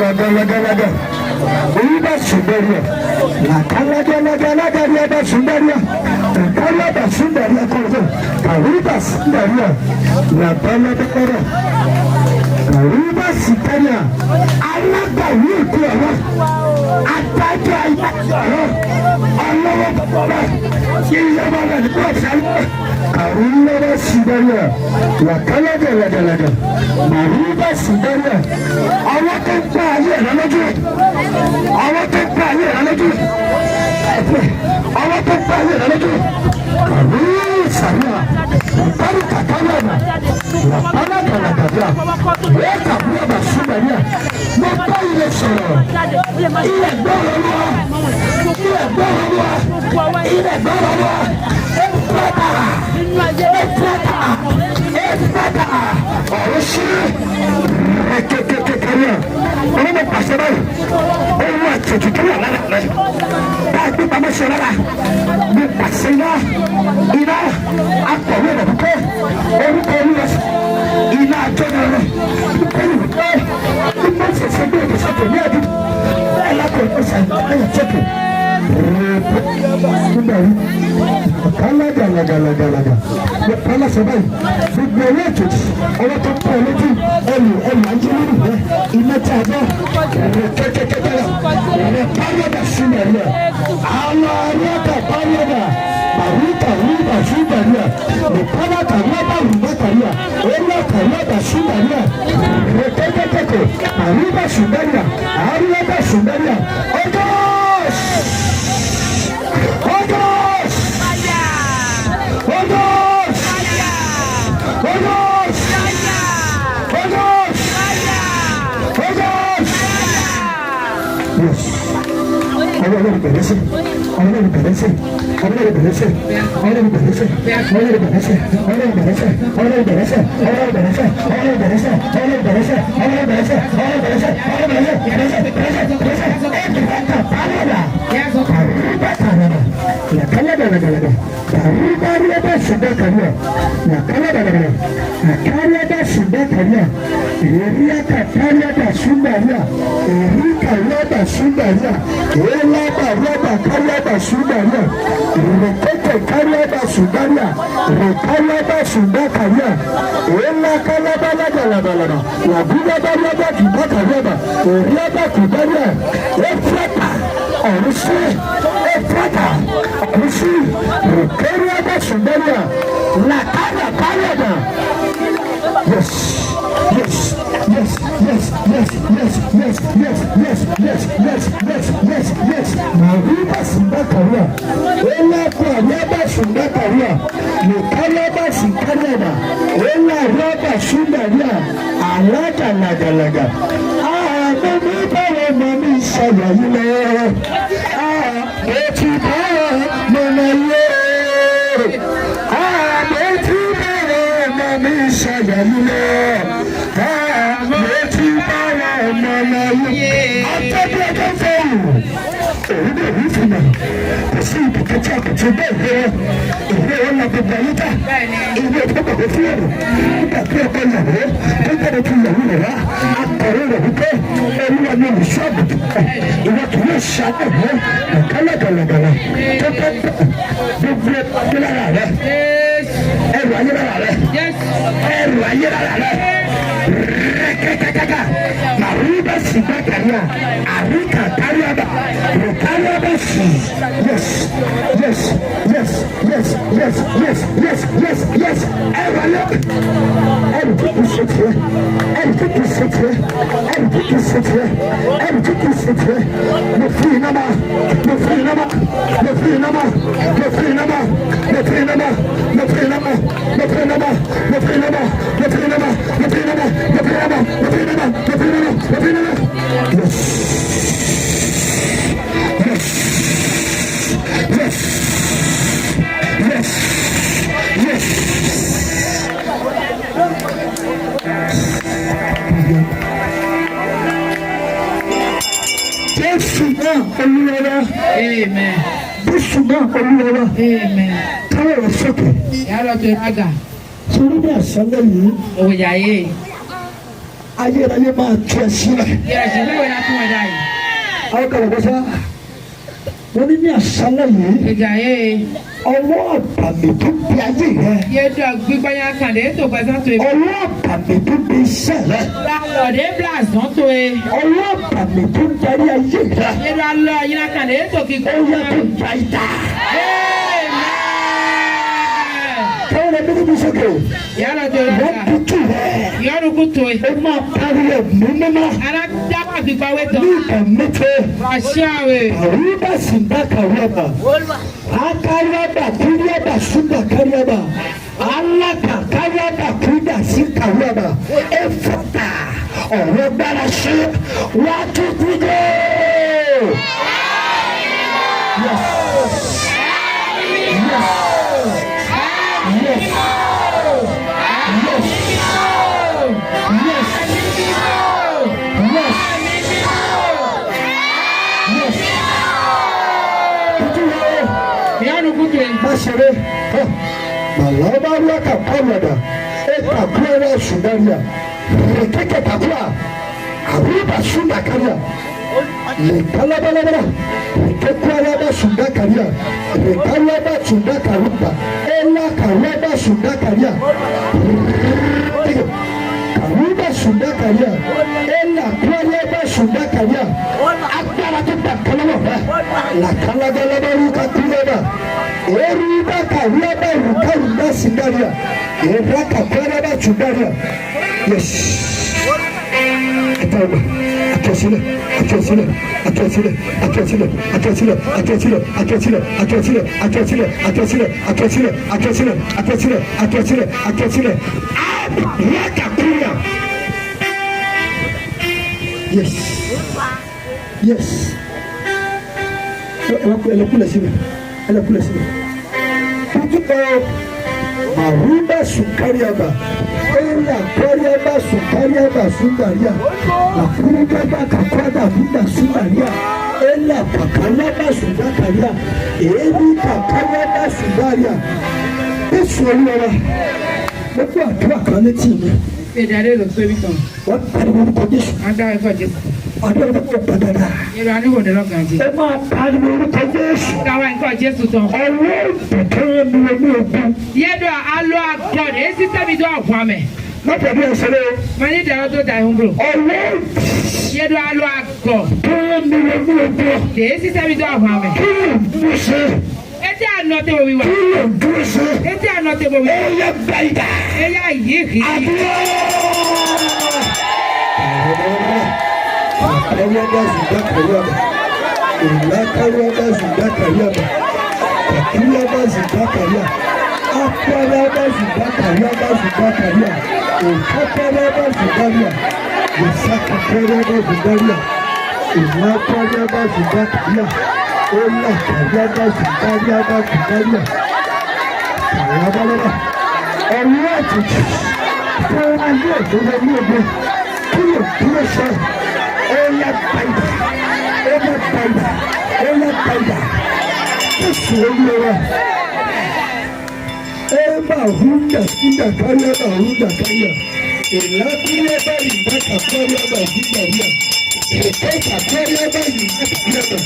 Làkàlàgàlàgà. Orí sùnbẹ̀rẹ̀. Làkàlàgàlàgàlàgà bá sùnbẹ̀rẹ̀. Làkàlàgà sùnbẹ̀rẹ̀ kọ̀ọ̀tọ̀. Kàrúbà sùnbẹ̀rẹ̀. Làbálàbàlà. Kàrúbà sùnbẹ̀rẹ̀. Alágbàwí ètò ẹ̀rọ. Adájọ́ ayé ẹ̀rọ. Ọlọ́wọ́ bàbá. Ìyáwó rẹ̀ nígbà sálẹ̀. Kàrúbà sùnbẹ̀rẹ̀. Làkàlàgàlàgàlàgà. Màrúbà sùnbẹ̀rẹ̀. Àwọn tó ń pa ayé ẹ̀rọ lójú. Àwọn tó ń pa ayé ẹ̀rọ lójú. Àwọn tó ń pa ayé ẹ̀rọ lójú. Kàrú sàríà. Bàbá kàkàlànà. Làbálà gàlàgàdà. Wọ́n kàbúrò bà sùnbẹ̀rẹ̀. Mo bá ilé sọ̀rọ̀. Ilẹ̀ gbọ́rọ̀ wá. Ilẹ̀ gbọ́rọ̀ wá. Ilẹ̀ gbọ́rọ̀ wá. Ẹ̀fọ́tà. Ẹ̀fọ́tà. Ẹ̀fọ́tà. Ọ̀rọ̀ sí. Ẹ̀kẹ́kẹ́kẹ́kẹ́ ọlọ́mọ pàṣẹ báyìí. Owó àtẹ̀tù tó wà lára rẹ̀. Bá a gbé pamọ́ sí ọ lára. Mo pàṣẹ iná. Iná akọ̀wé rẹ̀ púpọ̀. Orúkọ olúwa iná àjọyọ̀ rẹ̀. Púpọ̀ púpọ̀. Púpọ̀ ṣẹ̀ṣẹ̀ gbé ìgbésẹ̀ ní ẹ̀dùn. Bẹ́ẹ̀ lákòó ìgbésẹ̀ ẹ̀yẹ tẹ́kù. Nígbà yìí, kálàgàlàgàlàgàlàgà. Mo pa láṣẹ báyìí. Gbogbo owó ètòjì, ọwọ́ tó pọ̀ lójú, ẹlù ẹlù ajé lórí rẹ̀, iná tí a bọ̀, rẹ̀ kẹ́kẹ́kẹ́kẹ́ rẹ̀ pálọ̀dà sílẹ̀ rẹ̀. Àwọn aráàlú pálọ̀dà, àrùkà rúbà sílẹ̀ rẹ̀, ìpálàkà rọ́bà rúbà kàríà, ọlọ́kà rọ́bà sílẹ̀ rẹ̀, rẹ̀ kẹ́kẹ́kẹ́kẹ́, àrùbà sílẹ̀ rẹ̀, àrùbà sílẹ̀ rẹ̀, ọgọ́s! Ọgọ́s! Ọgọ́s! Ọgọ́s! Ọgọ́s! Ọgọ́s! Yes. Ọlọ́run bẹ̀rẹ̀ sí. Ọlọ́run bẹ̀rẹ̀ sí. Ọlọ́run bẹ̀rẹ̀ sí. Ọlọ́run bẹ̀rẹ̀ sí. Ọlọ́run bẹ̀rẹ̀ sí. Ọlọ́run bẹ̀rẹ̀ sí. Ọlọ́run bẹ̀rẹ̀ sí. Ọlọ́run bẹ̀rẹ̀ sí. Ọlọ́run bẹ̀rẹ̀ sí. Ọlọ́run bẹ̀rẹ̀ sí. Ọlọ́run bẹ̀rẹ̀ sí. Ọlọ́run bẹ̀rẹ̀ sí. Ọlọ́run bẹ̀rẹ̀ sí. Bẹ̀rẹ̀ sí. Bẹ̀rẹ̀ sí. Ẹ̀ẹ́dẹ̀gbẹ̀ta pálọ̀dà. Kàrúbà kàràdà. Làkàlàdàlàdàlàdà. Kàrúbà rúbà ṣùgbà kàrúà. Làkàlàdàlàdà. Àkàràdà ṣùgbà kàrúà. Èríàkà kàràdà ṣùgbà rúà. Èríkà rúbà ṣùgbà rúà. Èlábà rúbà kàràdà ṣùgbà rúà. Rẹ̀kẹ̀kẹ̀ kàràdà ṣùgbà rúà. Rẹ̀kàràdà ṣùgbà kàrúà. Èlákàlábàlàdàlàdàlàdà. Làbúgbàbàrúbà kìbà kàrúbà. Èríàbà kìbà rúà. Ẹ̀fúrẹ́pà ọ̀run sí. Ẹ̀fúrẹ́pà ọ̀run sí. Rẹ̀kẹ̀rẹ̀bà ṣùgbà rúà. Làkàrà kàràdà. Yes, yes, yes, yes, yes, yes, yes, yes, yes, yes, yes, yes, yes, yes. Màrúbà sùnbà kàríà. Ẹlẹ́kùn àyàbà sùnbà kàríà. Nìkálábà sì kárìàdà. Ẹlẹ́ àrọ́bà sùnbàríà. Àlágàlàgàlàgà. Àmọ́ mi báwo mọ mi sọ̀rọ̀ yìí lọ. Àmọ́ ti báwo mọ mi yé. Àmọ́ ti báwo mọ mi sọ̀rọ̀ yìí lọ. Àmọ́ ti báwo mọ mi yé. Ọjọ́ bí ọjọ́ fẹ́rù. Èyí lè rí fún mi. Kò sí ibùkún tí a kò ti bẹ́ẹ̀ rẹ̀. Ìwé ọ̀la gbogbo ayé ká. Ìwé ìfowópamọ́ fún ẹ̀rọ. Nígbà tí ọkọ ìyàwó tó jáde fún ìyàwó rẹ̀ wá. Akọ̀rọ̀ rẹ̀ wípé Olúwa ni olùṣọ́ àgùntàn. Ìwọ kì yóò ṣàbẹ̀wò ọ̀kálàgàlàgàlà tó bá gbogbo ayé lára rẹ̀. Ẹrù ayé lára rẹ̀. Ẹrù ayé lára rẹ̀. Rẹ̀kẹ̀kẹ̀kẹ̀. Màrúbà sì bá kàríà. Àríkà káríàbà. Rẹ̀káríàbà sì. Yes, yes, yes, yes, yes, yes, yes, yes, yes. Ẹrù ayé. Ẹrù tó kù sí tiẹ̀. Ẹrù tó kù sí tiẹ̀. Ẹrù tó kù sí tiẹ̀. Ẹrù tó kù sí tiẹ̀. Mo fi iná ma. Mo fi iná ma. Mo fi iná ma. Mo fi iná ma. Mo fi iná ma. Mo fi iná ma. Mo fi iná ma. Mo fi iná ma. Mo fi iná ma. Mo fi iná ma. Mo fi iná ma. Mo fi iná ma. Mo fi iná ma. Mo fi iná ma. Yes. Yes. Yes. Yes. Yes. Jésù náà Olúwa wa. Amen. Jésù náà Olúwa wa. Amen. Káwọ̀ rẹ̀ sókè. Yàrá tó raga. Sórí bí àṣálẹ́ yìí, Òwòyàyé. Ayérayé máa tú ẹ sílẹ̀. Àwọn kan wọ̀ sá. Wọ́n ní ní àṣálẹ̀ yìí. Ọwọ́ àbàmì tó bí ayé rẹ. Ọwọ́ àbàmì tó bí iṣẹ́ rẹ. Ọwọ́ àbàmì tó darí ayé rẹ. Ó yẹ kó gba ìdá. Káwọn ẹbí níbi sókè. Wọ́n tutù rẹ̀. Ó máa parí ẹ̀mí mímọ́. Ní ìgbà méje. Àrùbá sìndá kàwéba. Akariaba kúriaba sunda kariaba. Alaka kariaba kúndà sí kàwéba. Efata ọ̀rọ̀ gbára ṣe wá tó kúndé. Yes. Yes. Yes. Yes. Yes. Yes. Yes. Tutu yẹ má ṣeré màlábàrúwà kàpàwọ̀dà ẹ kàkúrẹ́rẹ́ ṣùgbọ́nìyà rẹ̀kẹ́kẹ́ kàkúrà àrùbà ṣùgbàkàríà lẹ́kàlábàlábàrà rẹ̀kẹ́kúrẹ́rẹ́ ṣùgbàkàríà rẹ̀kàlábà ṣùgbàkàrúbà ẹ̀là kàrúbà ṣùgbàkàríà kàrúbà ṣùgbàkàríà ẹ̀là kúrẹ́rẹ́ ṣùgbàkàríà agbára tó gbà kọ́lọ́wọ́ rẹ̀ làkàlábàlábàrú kàkúrẹ́rẹ́ eruba kariaba rukarunda sindaria eraka kwaraba chundaria. Yes. Atọ́gbà àtọ̀sílẹ̀ àtọ̀sílẹ̀ àtọ̀sílẹ̀ àtọ̀sílẹ̀ àtọ̀sílẹ̀ àtọ̀sílẹ̀ àtọ̀sílẹ̀ àtọ̀sílẹ̀ àtọ̀sílẹ̀ àtọ̀sílẹ̀ àtọ̀sílẹ̀ àtọ̀sílẹ̀ àtọ̀sílẹ̀ àtọ̀sílẹ̀ àtọ̀sílẹ̀ raka kúrìà. Yes. Yes. Ẹ kúlẹ̀ síbẹ̀, ẹ kúlẹ̀ síbẹ̀. Kutuba maruba sukariaba ela kariaba sukariaba sukaria akurubaba kakwada bunda sukaria ela kakalaba sudakaria ebi kakalaba sudaria. Jésù Olúwa wa, mo gbọ́ àdúrà kan létí mi. Wọ́n pariwo orúkọ Jésù. Àdúrà tó kọ̀ padà. Ẹ máa pariwo orúkọ Jésù. Ọwọ́ ìbùkún mi ní ogun. Má tẹ̀lé ẹsẹ̀ rẹ. Ọwọ́ ìbùkún mi ní ogun. Kí ló ń dúró ṣe? Kí ló ń dúró ṣe? Ó yẹ gbàyìdà. Àdúrà. Kariaba zunda kariaba. Ìlà kariaba zunda kariaba. Kariaba zunda karia. Akariaba zunda kariaba zunda karia. Òkàkariaba zunda ria. Ìsaka kariaba zunda ria. Ìlà kariaba zunda karia. Ọlà kariaba zunda riaba zunda ria. Kariaba lọ́ba. Ọwọ́ àjèjì fún ayé ìjọba ní ogun. Kúrò kúrò sọ. Oya gbàyìdà, oya gbàyìdà, oya gbàyìdà. Jésù Olúwa wa. Eba hunda sinda kaya ba hunda kaya. Ela kúrẹ́ bá yìnbá kàkọ́rẹ́ bá hunda ríà. Èké kàkọ́rẹ́ bá yìnbá kàkọ́rẹ́ bá.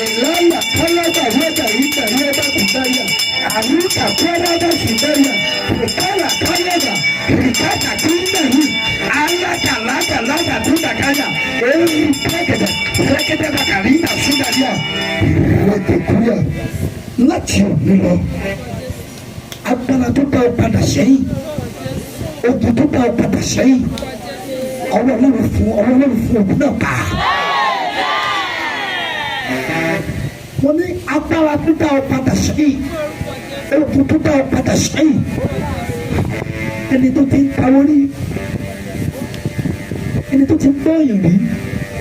Ela yà kálá bá wọ́dà yìnbá ríà bá kúndà ríà. Àrùn kàkọ́rẹ́ bá sùndà ríà. Èkálà kálá bá. Èkátà kúndà yìí. Alaka laka laka kúndà kaya. Èyí kẹ́kẹ̀dẹ̀ rẹ́kẹ̀dẹ̀ bá kàrí nà sùndà ríà. Rẹ́kẹ̀kúrẹ́ láti òní lọ agbára tó dá ọ padà sẹ́yìn, ogun tó dá ọ padà sẹ́yìn, ọwọ́ Ọlọ́run fún ọwọ́ Ọlọ́run fún ogun náà pa. Wọ́n ní agbára tó dá ọ padà sẹ́yìn, ogun tó dá ọ padà sẹ́yìn, ẹni tó ti ń kawọ́ rí, ẹni tó ti ń gbọ́yàn rí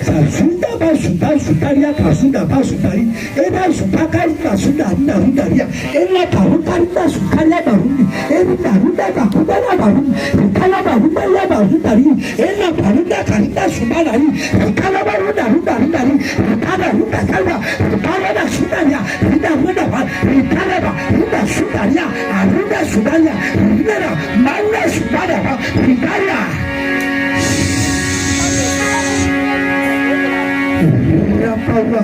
sàṣúndà bá ṣùgbà ṣùgbàríà kàṣúndà bá ṣùgbàrí ẹ̀dá ṣùgbà káríkà ṣúndà ńdàrúndàríà ẹ̀là kàrúkàríkà ṣùkáríà bàrúndì ẹ̀rúndàrúndà kàkúndàrà bàrúndì ìkálà bàrúndàríà bàrúndàrí ẹ̀là bàrúndà kàríkà ṣùgbàrí ìkálà bàrúndàrúndàrúndàrí ìkálà ìkálà ṣùgbàríà ìdàrúndàbà ìkálà ìdà ṣùgbàríà àrúndà ṣùgbàríà ìdàrà màrúndà ṣùgbàdàbà ìkálà. Gbàdúrà.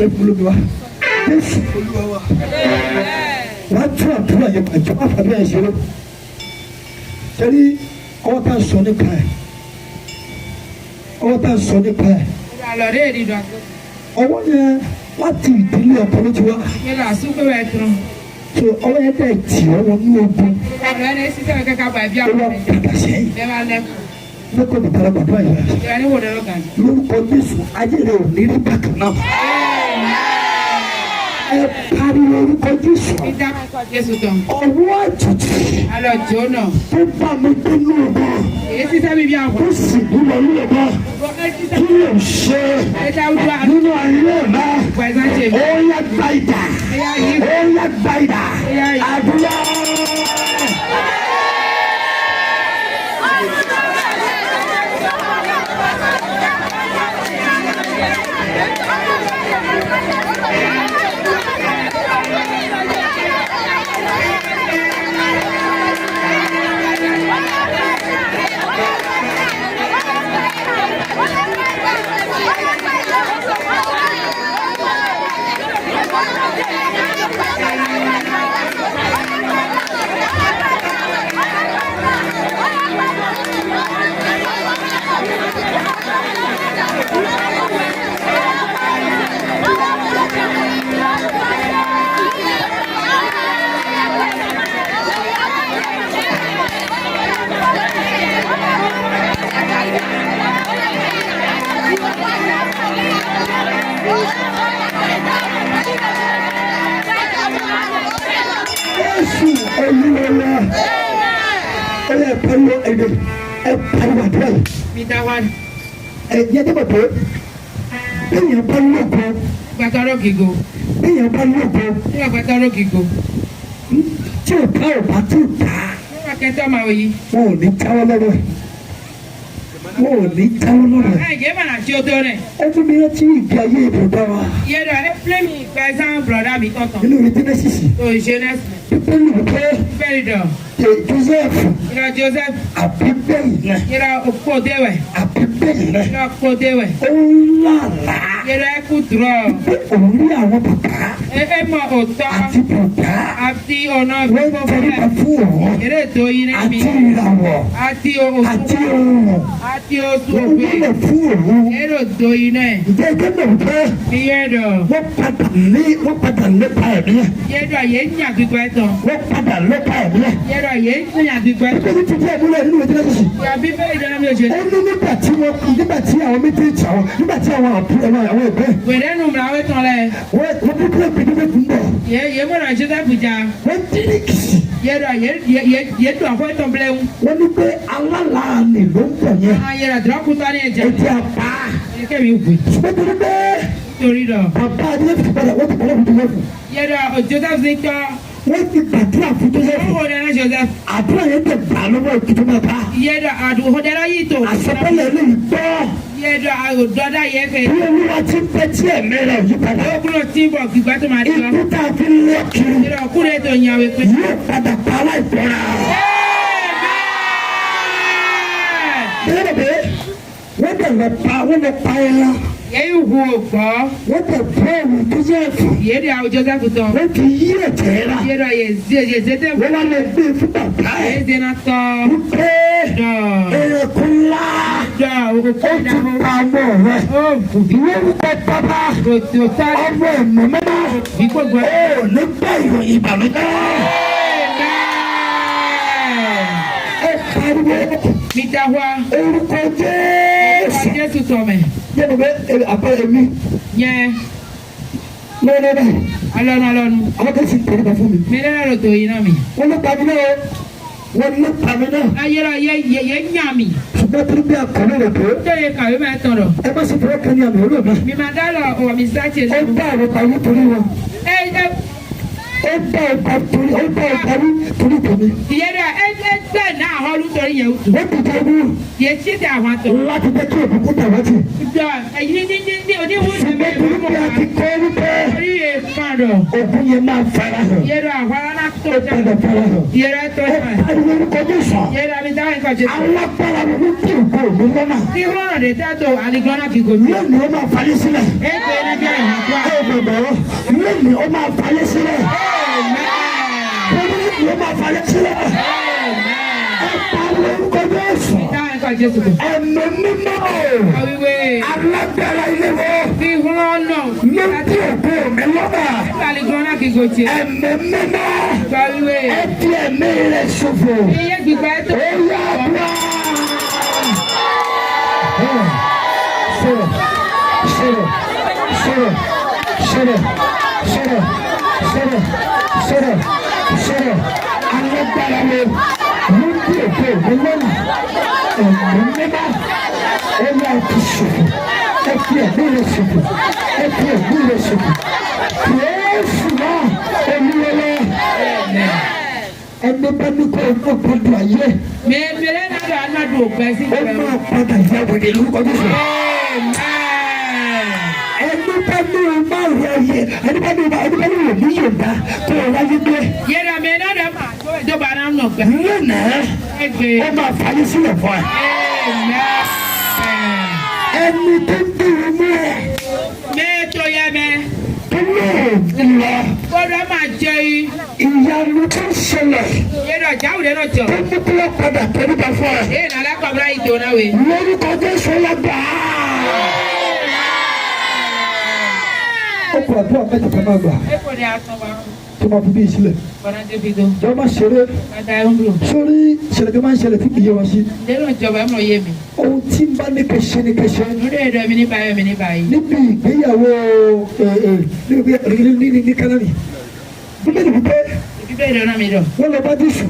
Ẹ bolo mi wa. Jésù Olúwa wa. Wàá tún àdúrà yẹn pàjọ́ má fàdúrà yẹn ṣeré. Sẹ́rí ọwọ́ tá a sọ nípa ẹ̀. Ọwọ́ tá a sọ nípa ẹ̀. Ọwọ́ yẹn láti ìdílé ọkọ ló ti wá. So ọwọ́ yẹn dẹ̀ tì ọ́ wọnú ogun. Ó wá padà sẹ́yìn. Lẹ́kọ̀ọ́ bàbá bàbá yẹn. Lórúkọ Jésù ayé rẹ̀ ò ní rí bákan náà. Ẹ pariwo orúkọ Jésù. Ọwọ́ àjèjì tó bá mi dénú ogun. Tó sì mú lọ ní ọgbọ́n. Kí ló ń ṣe nínú ayé mi? Ó yá gba idà. Ó yá gba idà. Àdúrà. Jésù Olúwa wa. Ẹ yẹ pariwo ẹ̀dẹ̀ ẹ pariwo àdúrà yìí. Ẹ yẹ dé bàbá bẹ́ẹ̀yàn bá lóko bẹ́ẹ̀yàn bá lóko tí o bá ò bá tó dá wọn ò ní jáwọ́ lọ́rọ̀ ẹ̀ wọn ò ní jáwọ́ lọ́rọ̀ ẹ̀. Ẹ fún mi rántí ìgbé ayé ìbùdó wa nínú ìwé Genesis Bíbélì wípé Joseph àbígbẹ̀yìn náà àbígbẹ̀yìn náà ó ń lálàá pé òun rí àwọn bàbá àti bùbá wọ́n tẹríba fún òun àti ìràwọ̀ àti oòrùn wọ́n wúlò fún òun. Ǹjẹ́ ẹgbẹ́ mọ̀ wípé wọ́n padà lépa ẹ̀mí ẹ̀ wọ́n padà lépa ẹ̀mí ẹ̀. Bíbélì ti díẹ̀ múlẹ̀ nínú ìwé Genesis. Ó ní nígbà tí wọ́n nígbà tí àwọn méjèèjì àwọn nígbà tí àwọn àbúrò àwọn ẹgbẹ́ wọ́n bí bílẹ̀ bí bíbélì ń bọ̀ wọ́n dín kìsì wọ́n ní pé alálàánì ló ń bọ̀ yẹn etí apá ṣùgbọ́n torí pé bàbá Joseph ti padà wọ́n ti padà fún Joseph wọ́n ti gbàdúrà fún Joseph àdúrà yẹn tẹ̀ gbà lọ́wọ́ ìtútù máa bá àsọtẹ́lẹ̀ eléyìí gbọ́ bí Olúwa ti ń bẹ tí ẹ̀mí rẹ̀ yí padà ikú tá a fi lé kiri yóò padà pa aláìgbọ́ra. Bẹ́ẹ̀ bẹ́ẹ̀ wọ́n dẹ̀ lọ pa wọ́n lọ pa ẹran wọ́n dẹ̀ bọ́ọ̀lù Joseph wọ́n ti yí ẹ̀jẹ̀ rà wọ́n wá lọ gbé fún bàbá ẹ̀ wípé ẹranko ńlá ó ti pa ọmọ rẹ̀ lórúkọ bàbá ọmọ ẹ̀mọ́ mẹ́ta ó ní gbọ́ ìròyìn ìbànújẹ́. Ẹ pariwo orúkọ Jésù. Yẹ́n bẹ àpẹẹrẹ mi lọ́wọ́lọ́wọ́ báyìí àwọn kan sì ń tẹ̀lé fún mi. Wọ́n ló pa mí náà wọ́n ló pa mí náà. Ṣùgbọ́n torí bí akọ̀wé rẹ̀ pé ẹ má sì fọwọ́ kan ní àmì olóògbé. Ó bá àwọn parí torí wọn. Ó bá ọba torí ó bá ọba wí torí tèmi. Wọ́n dìde ogun láti jẹ́ kí òkùnkùn tà wá tì. Ṣùgbọ́n torí bí a ti kọ́ wípé Ogun yẹn máa fara hàn. Ó padà fara hàn. Ẹ pariwo orúkọ Jésù. Alágbára ló ń bí ògo mi lọ́nà. Lónìí ó máa falẹ̀ sílẹ̀. Ẹ bẹ̀bẹ̀ lónìí ó máa falẹ̀ sílẹ̀. Lónìí ó máa falẹ̀ sílẹ̀. Ẹ pariwo orúkọ Jésù. Ẹ̀mí mímọ́ alágbára ilé wo ló ń bí ògo mi lọ́nà. Ẹ̀mí mímọ́ ẹ fi ẹ̀mí rẹ̀ ṣòfò. Ó yá bá. Sọ̀rọ̀ sọ̀rọ̀ sọ̀rọ̀ sọ̀rọ̀ sọ̀rọ̀ sọ̀rọ̀ sọ̀rọ̀ sọ̀rọ̀ alágbára wo ló ń bí ògo mi lọ́nà. Ẹ̀mí mímọ́ ó yá fi ṣòfò. Ẹ fi ẹ̀mí rẹ̀ ṣòfò. Ẹ fi ẹ̀mí rẹ̀ ṣòfò. Jésù náà olúwẹlẹ. Ẹni bá ní kó o mọ̀ gbọdọ̀ ayé. Ó máa padà yá wèrè lórúkọ Jésù. Ẹni bá ní o máa rí ayé. Ẹni bá ní o máa ẹni bá ní o ní yòǹda kó o ráyé gbé. Lónìí ó máa fàyè sílẹ̀ fún ẹ. Ẹni tó ń bí imú ẹ tó ní òògùn lọ. Ìyanu tó ń ṣẹlẹ̀ tó mú kí wọ́n padà tẹríba fún ẹ. Lórúkọ Jésù lágbà. Ó kọ àdúrà mẹ́ta kan máa gbà tó máa fi bí ìsílẹ̀. Jọ̀wọ́ má ṣeré sórí ìṣẹ̀lẹ̀ kan máa ń ṣẹlẹ̀ tí kì í yé wa sí. Ohun tí ń bá ní kẹ́ ṣe ní kẹ́ ṣe. Níbi ìgbéyàwó níbi ìgbéyàwó ní Kánánì. Bíbélì wípé wọ́n lọ bá Jésù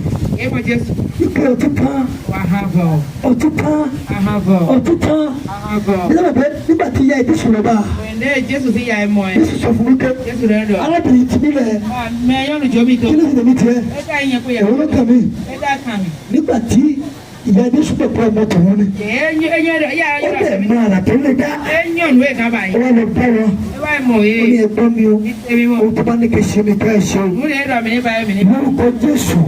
wípé ọtí tán ọtí tán ọtí tán. Nígbà pé nígbà tí ìyá Jésù lọ bá Jésù sọ fún wípé arábìnrin ti nílẹ̀ kí ló ti tẹ̀mí tiẹ̀ òun ló kàn mí. Nígbà tí ìyá Jésù pẹ̀ pẹ́ ọmọ tòun ni ó bẹ̀ mọ àrà tó lè dá ó wá lọ bá wọn ó ní ẹgbọ́n mi o ohun tó bá ní kẹ́ ṣe ni ká ẹ ṣe o lórúkọ Jésù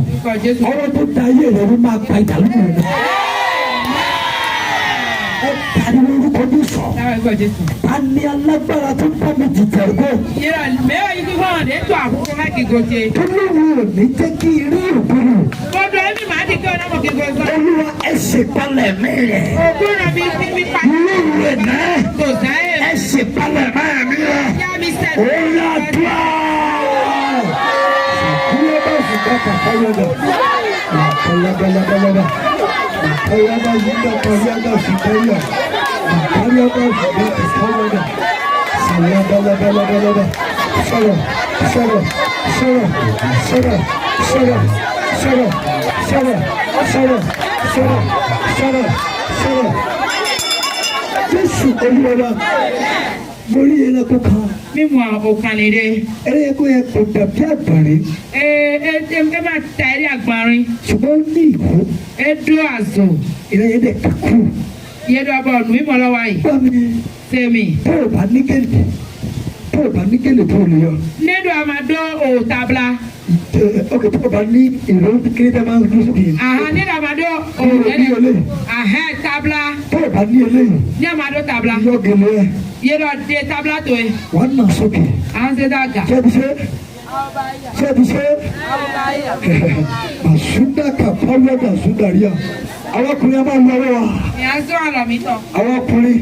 ọwọ́ tó da ayé rẹ̀ ló máa pa ìdàlú rẹ̀. Ẹ pariwo orúkọ Jésù. Ta ni alágbára tó bá mi jìjà ògo tó lóun ò ní jẹ́ kí n rí ògo lò? Olúwa ẹ ṣèpalẹ̀ mi rẹ̀. Lóru ẹ̀ náà ẹ ṣèpalẹ̀ mi rẹ̀. Ó yá dùá. Kúlẹ̀ bá fìgbà kàkà yọ̀dọ̀. Kọ̀yàbàyàbàyàbà. Kọ̀yàbà yíyá kọ̀yàbà fìgbà. Kọ̀yàbà fìgbà kàkà yọ̀dọ̀. Sàyàbàyàbàyàbà. Sọ̀rọ̀ sọ̀rọ̀ sọ̀rọ̀ sọ̀rọ̀ sọ̀rọ̀ sọ̀rọ̀ sọ̀rọ̀ sọ̀rọ̀ sọ̀rọ̀ sọ̀rọ̀ sọ̀rọ̀. Jésù Olúwa wa, mo rí ẹranko kan. Ẹranko yẹn kò dàbí àgbọ̀nrín. Ṣùgbọ́n ó ní ìhó. Ìran yẹn dẹ̀ kakú. Gbọ́ mi, tó o bá ní gèlè, tó o bá ní gèlè tó o lè yọ. Ok, tó o bá ní ìró kiri tẹ́ máa ń dúró sókè yìí. Tó o bá ní eléyìí, yọ gèlè ẹ, wàá nà sókè. Ṣé ẹ ti ṣe? Ṣé ẹ ti ṣe? Màsúndà kàfáwọ́ màsúndàríà. Àwọn ọkùnrin a máa lọ ọwọ́ wa. Àwọn ọkùnrin,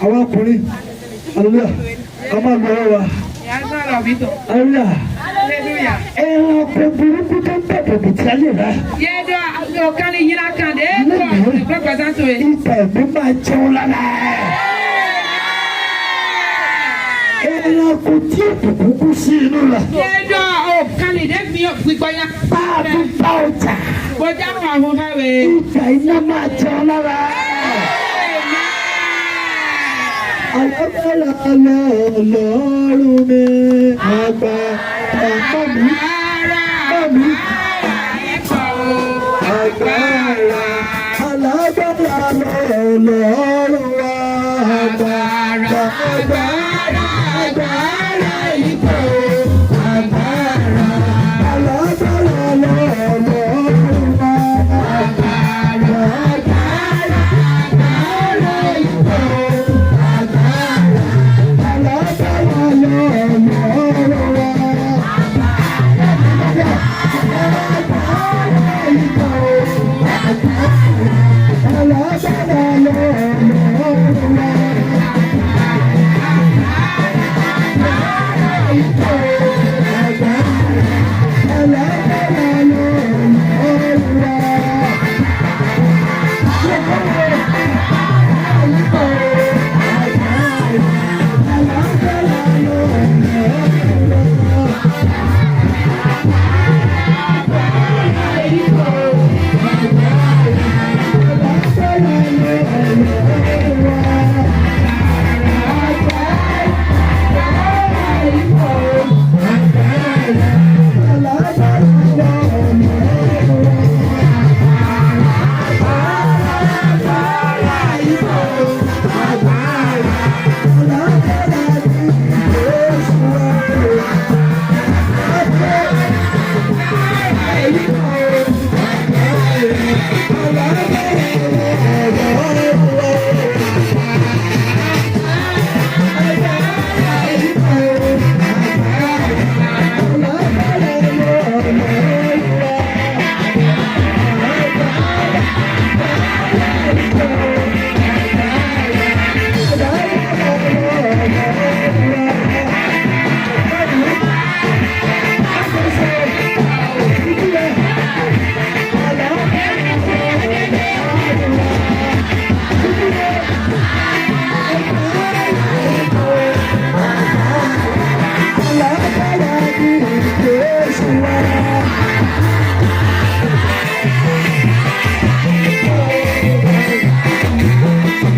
àwọn ọkùnrin, hallelujah, a máa lọ ọwọ́ wa. Hallelujah. Ẹranko burúkú tó ń bẹ̀bẹ̀ bìtì ayé rẹ̀. Ìtẹ̀ ẹ̀mí máa jẹun lára. Ẹranko tí òkùnkùn kú sí inú rẹ̀. Bá a fi bá ọjà. Ìjà iná máa jẹun lára. Alágbára lọ́lọ́run mi, àgbà ọmọ mi, mọ́ mi. Agbára alágbára lọ́lọ́run wa, àgbà agbára agbára ìpè.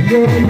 Thank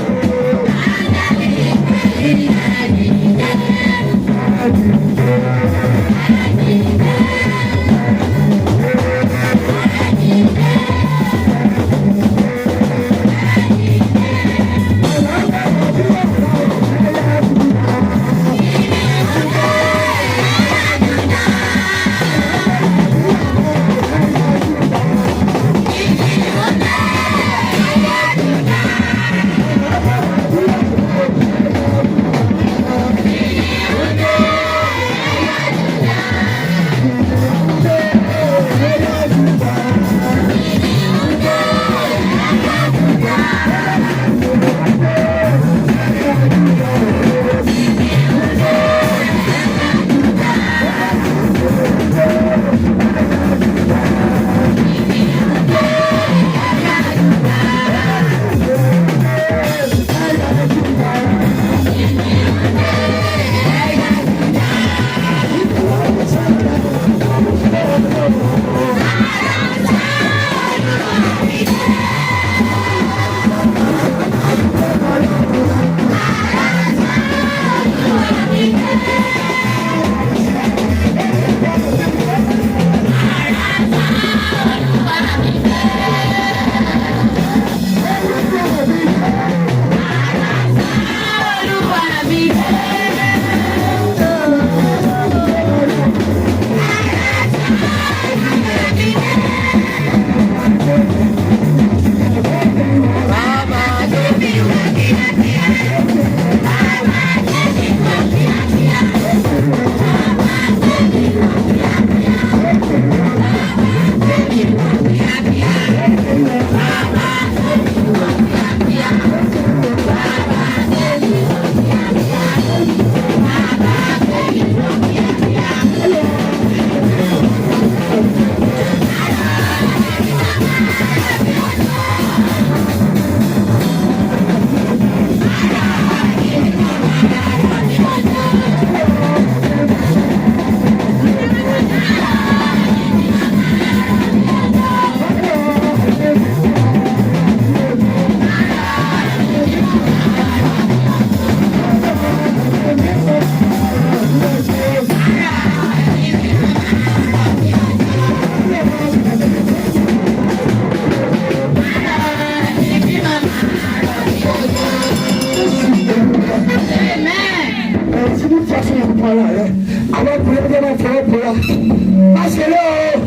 you. Ẹtí ní fásitì yẹn kọ́ ara rẹ àwọn ọkùnrin ẹgbẹ́ máa fọwọ́ bọ̀ra má ṣe lé o.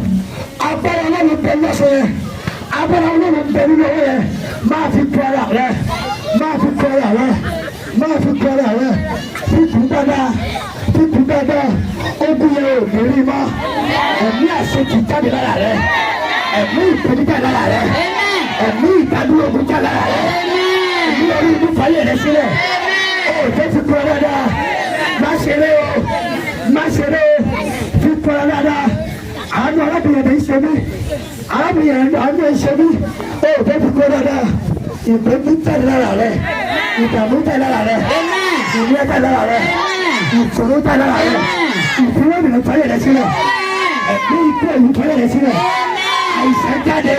Agbára Ọlọ́run bẹ lọ́sọ̀ yẹn, agbára Ọlọ́run bẹ nínú ọwọ́ yẹn. Máa fi kọ́ ara rẹ, máa fi kọ́ ara rẹ, máa fi kọ́ ara rẹ. Fíkù dáadáa, fíkù dáadáa. Ogun yẹn ò ní rí mọ́. Ẹ̀mí àṣetì jáde lára rẹ, ẹ̀mí ìpèníjà lára rẹ, ẹ̀mí ìdádúró ogun jáde lára rẹ, ẹ̀mí orí ibú fàyè rẹ sílẹ̀. Ó tó fi kọ́ dáadáa. Má ṣeré o, má ṣeré o. Fi kọ́ dáadáa. Àánú arábìnrin rẹ̀ ń ṣe mí, arábìnrin rẹ̀ àánú ẹ̀ ń ṣe mí. Ó tó fi kọ́ dáadáa. Ìpèníjà jáde lára rẹ, ìdààmú jáde lára rẹ, ìnira jáde lára rẹ, ìṣòro jáde lára rẹ, ìfúnwọ́ ìrìnà fàyè rẹ sílẹ̀, ẹ̀mí ikú ẹ̀mí fàyè rẹ sílẹ̀. Àìsàn jáde,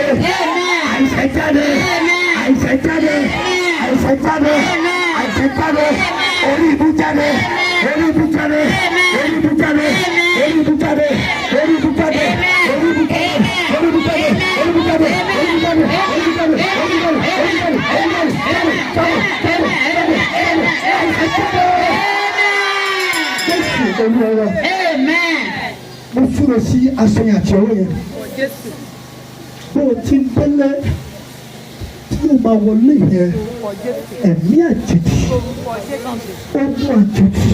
àìsàn jáde, àìsàn jáde, àìsàn jáde, àìsàn jáde. Orí ibú jáde, orí ibú jáde, orí ibú jáde, orí ibú jáde, orí ibú jáde, orí ibú jáde, orí ibú jáde, orí ibú jáde, orí ibú jáde, orí ibú jáde, orí ibú jáde, orí ibú jáde, orí ibú jáde, jáde, jáde, jáde, jáde, àìsàn jáde. Jésù Olúwa wa. Mo fúnra sí aṣọ yẹn àti ọwọ́ yẹn. Bó o ti ń délé tí yóò máa wọlé yẹn, ẹ̀mí àjèjì, ogun àjèjì,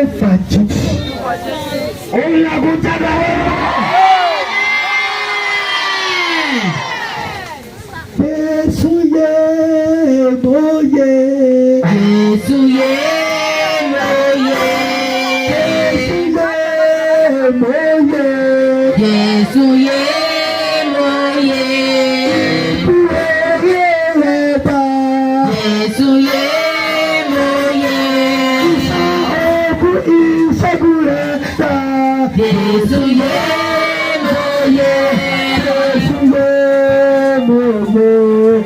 ọfà àjèjì, òun yàgò jáde wọ́n. Jésù yé mo yé. Jésù yé mo yé. Jésù yé mo yé. Jésù yé mo yé. Ikú orí rẹ̀ bá. Jésù yé mo yé. Ogun ìṣẹ́gun rẹ̀ dá. Jésù yé mo yé. Jésù yé mo yé.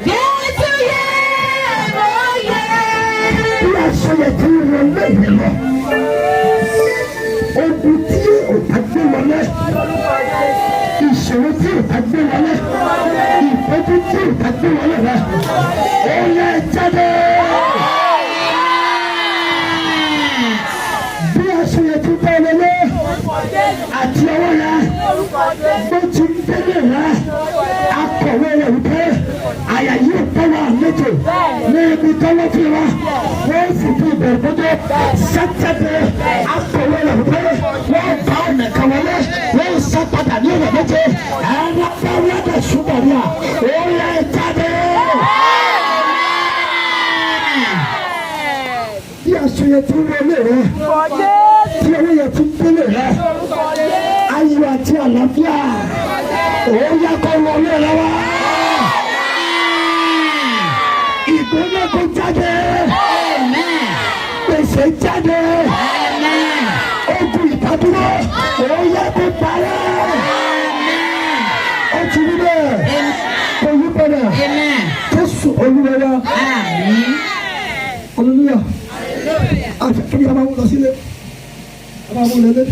Jésù yé mo yé. Bí aṣọ yẹn ti ń wọlé yẹn lọ, ogun tí ò bá gbé wọlé, ìṣòro tí ò bá gbé wọlé, ìpọ́njú tí ò bá gbé wọlé rẹ, ó yẹ jáde. Bí aṣọ yẹn ti bá wọlé àti ọwọ́ yẹn bó ti ń délé rẹ, akọ̀wé rẹ̀ wípé àyà yóò bá wa àlejò ní ibi tọ́wọ́ fi wa, wọ́n sì fi ìbẹ̀rù bójú sátẹ́dẹ̀. Akọ̀wé rẹ̀ wípé wọ́n bá ọ̀nà kan wọlé, wọ́n sá padà ní ọ̀nà méje. Ẹ̀rọ bá wọ́dọ̀ ṣùgbọ́n ní à ó yẹ jáde. Bí aṣọ yẹn ti ń wọlé rẹ, tí owó yẹn ti ń délé rẹ, ayọ̀ àti àlàáfíà, ó yẹ kó wọlé rẹ wá. Ìgbóná kó jáde, gbèsè jáde, ogun ìdádúró, ó yẹ kó parẹ́. Ó ti rí bẹ́ẹ̀, kò yí padà. Jésù Olúwa wa. Hallelujah. Àti kí ni a máa mú lọ sílé, a máa mú lọ lé.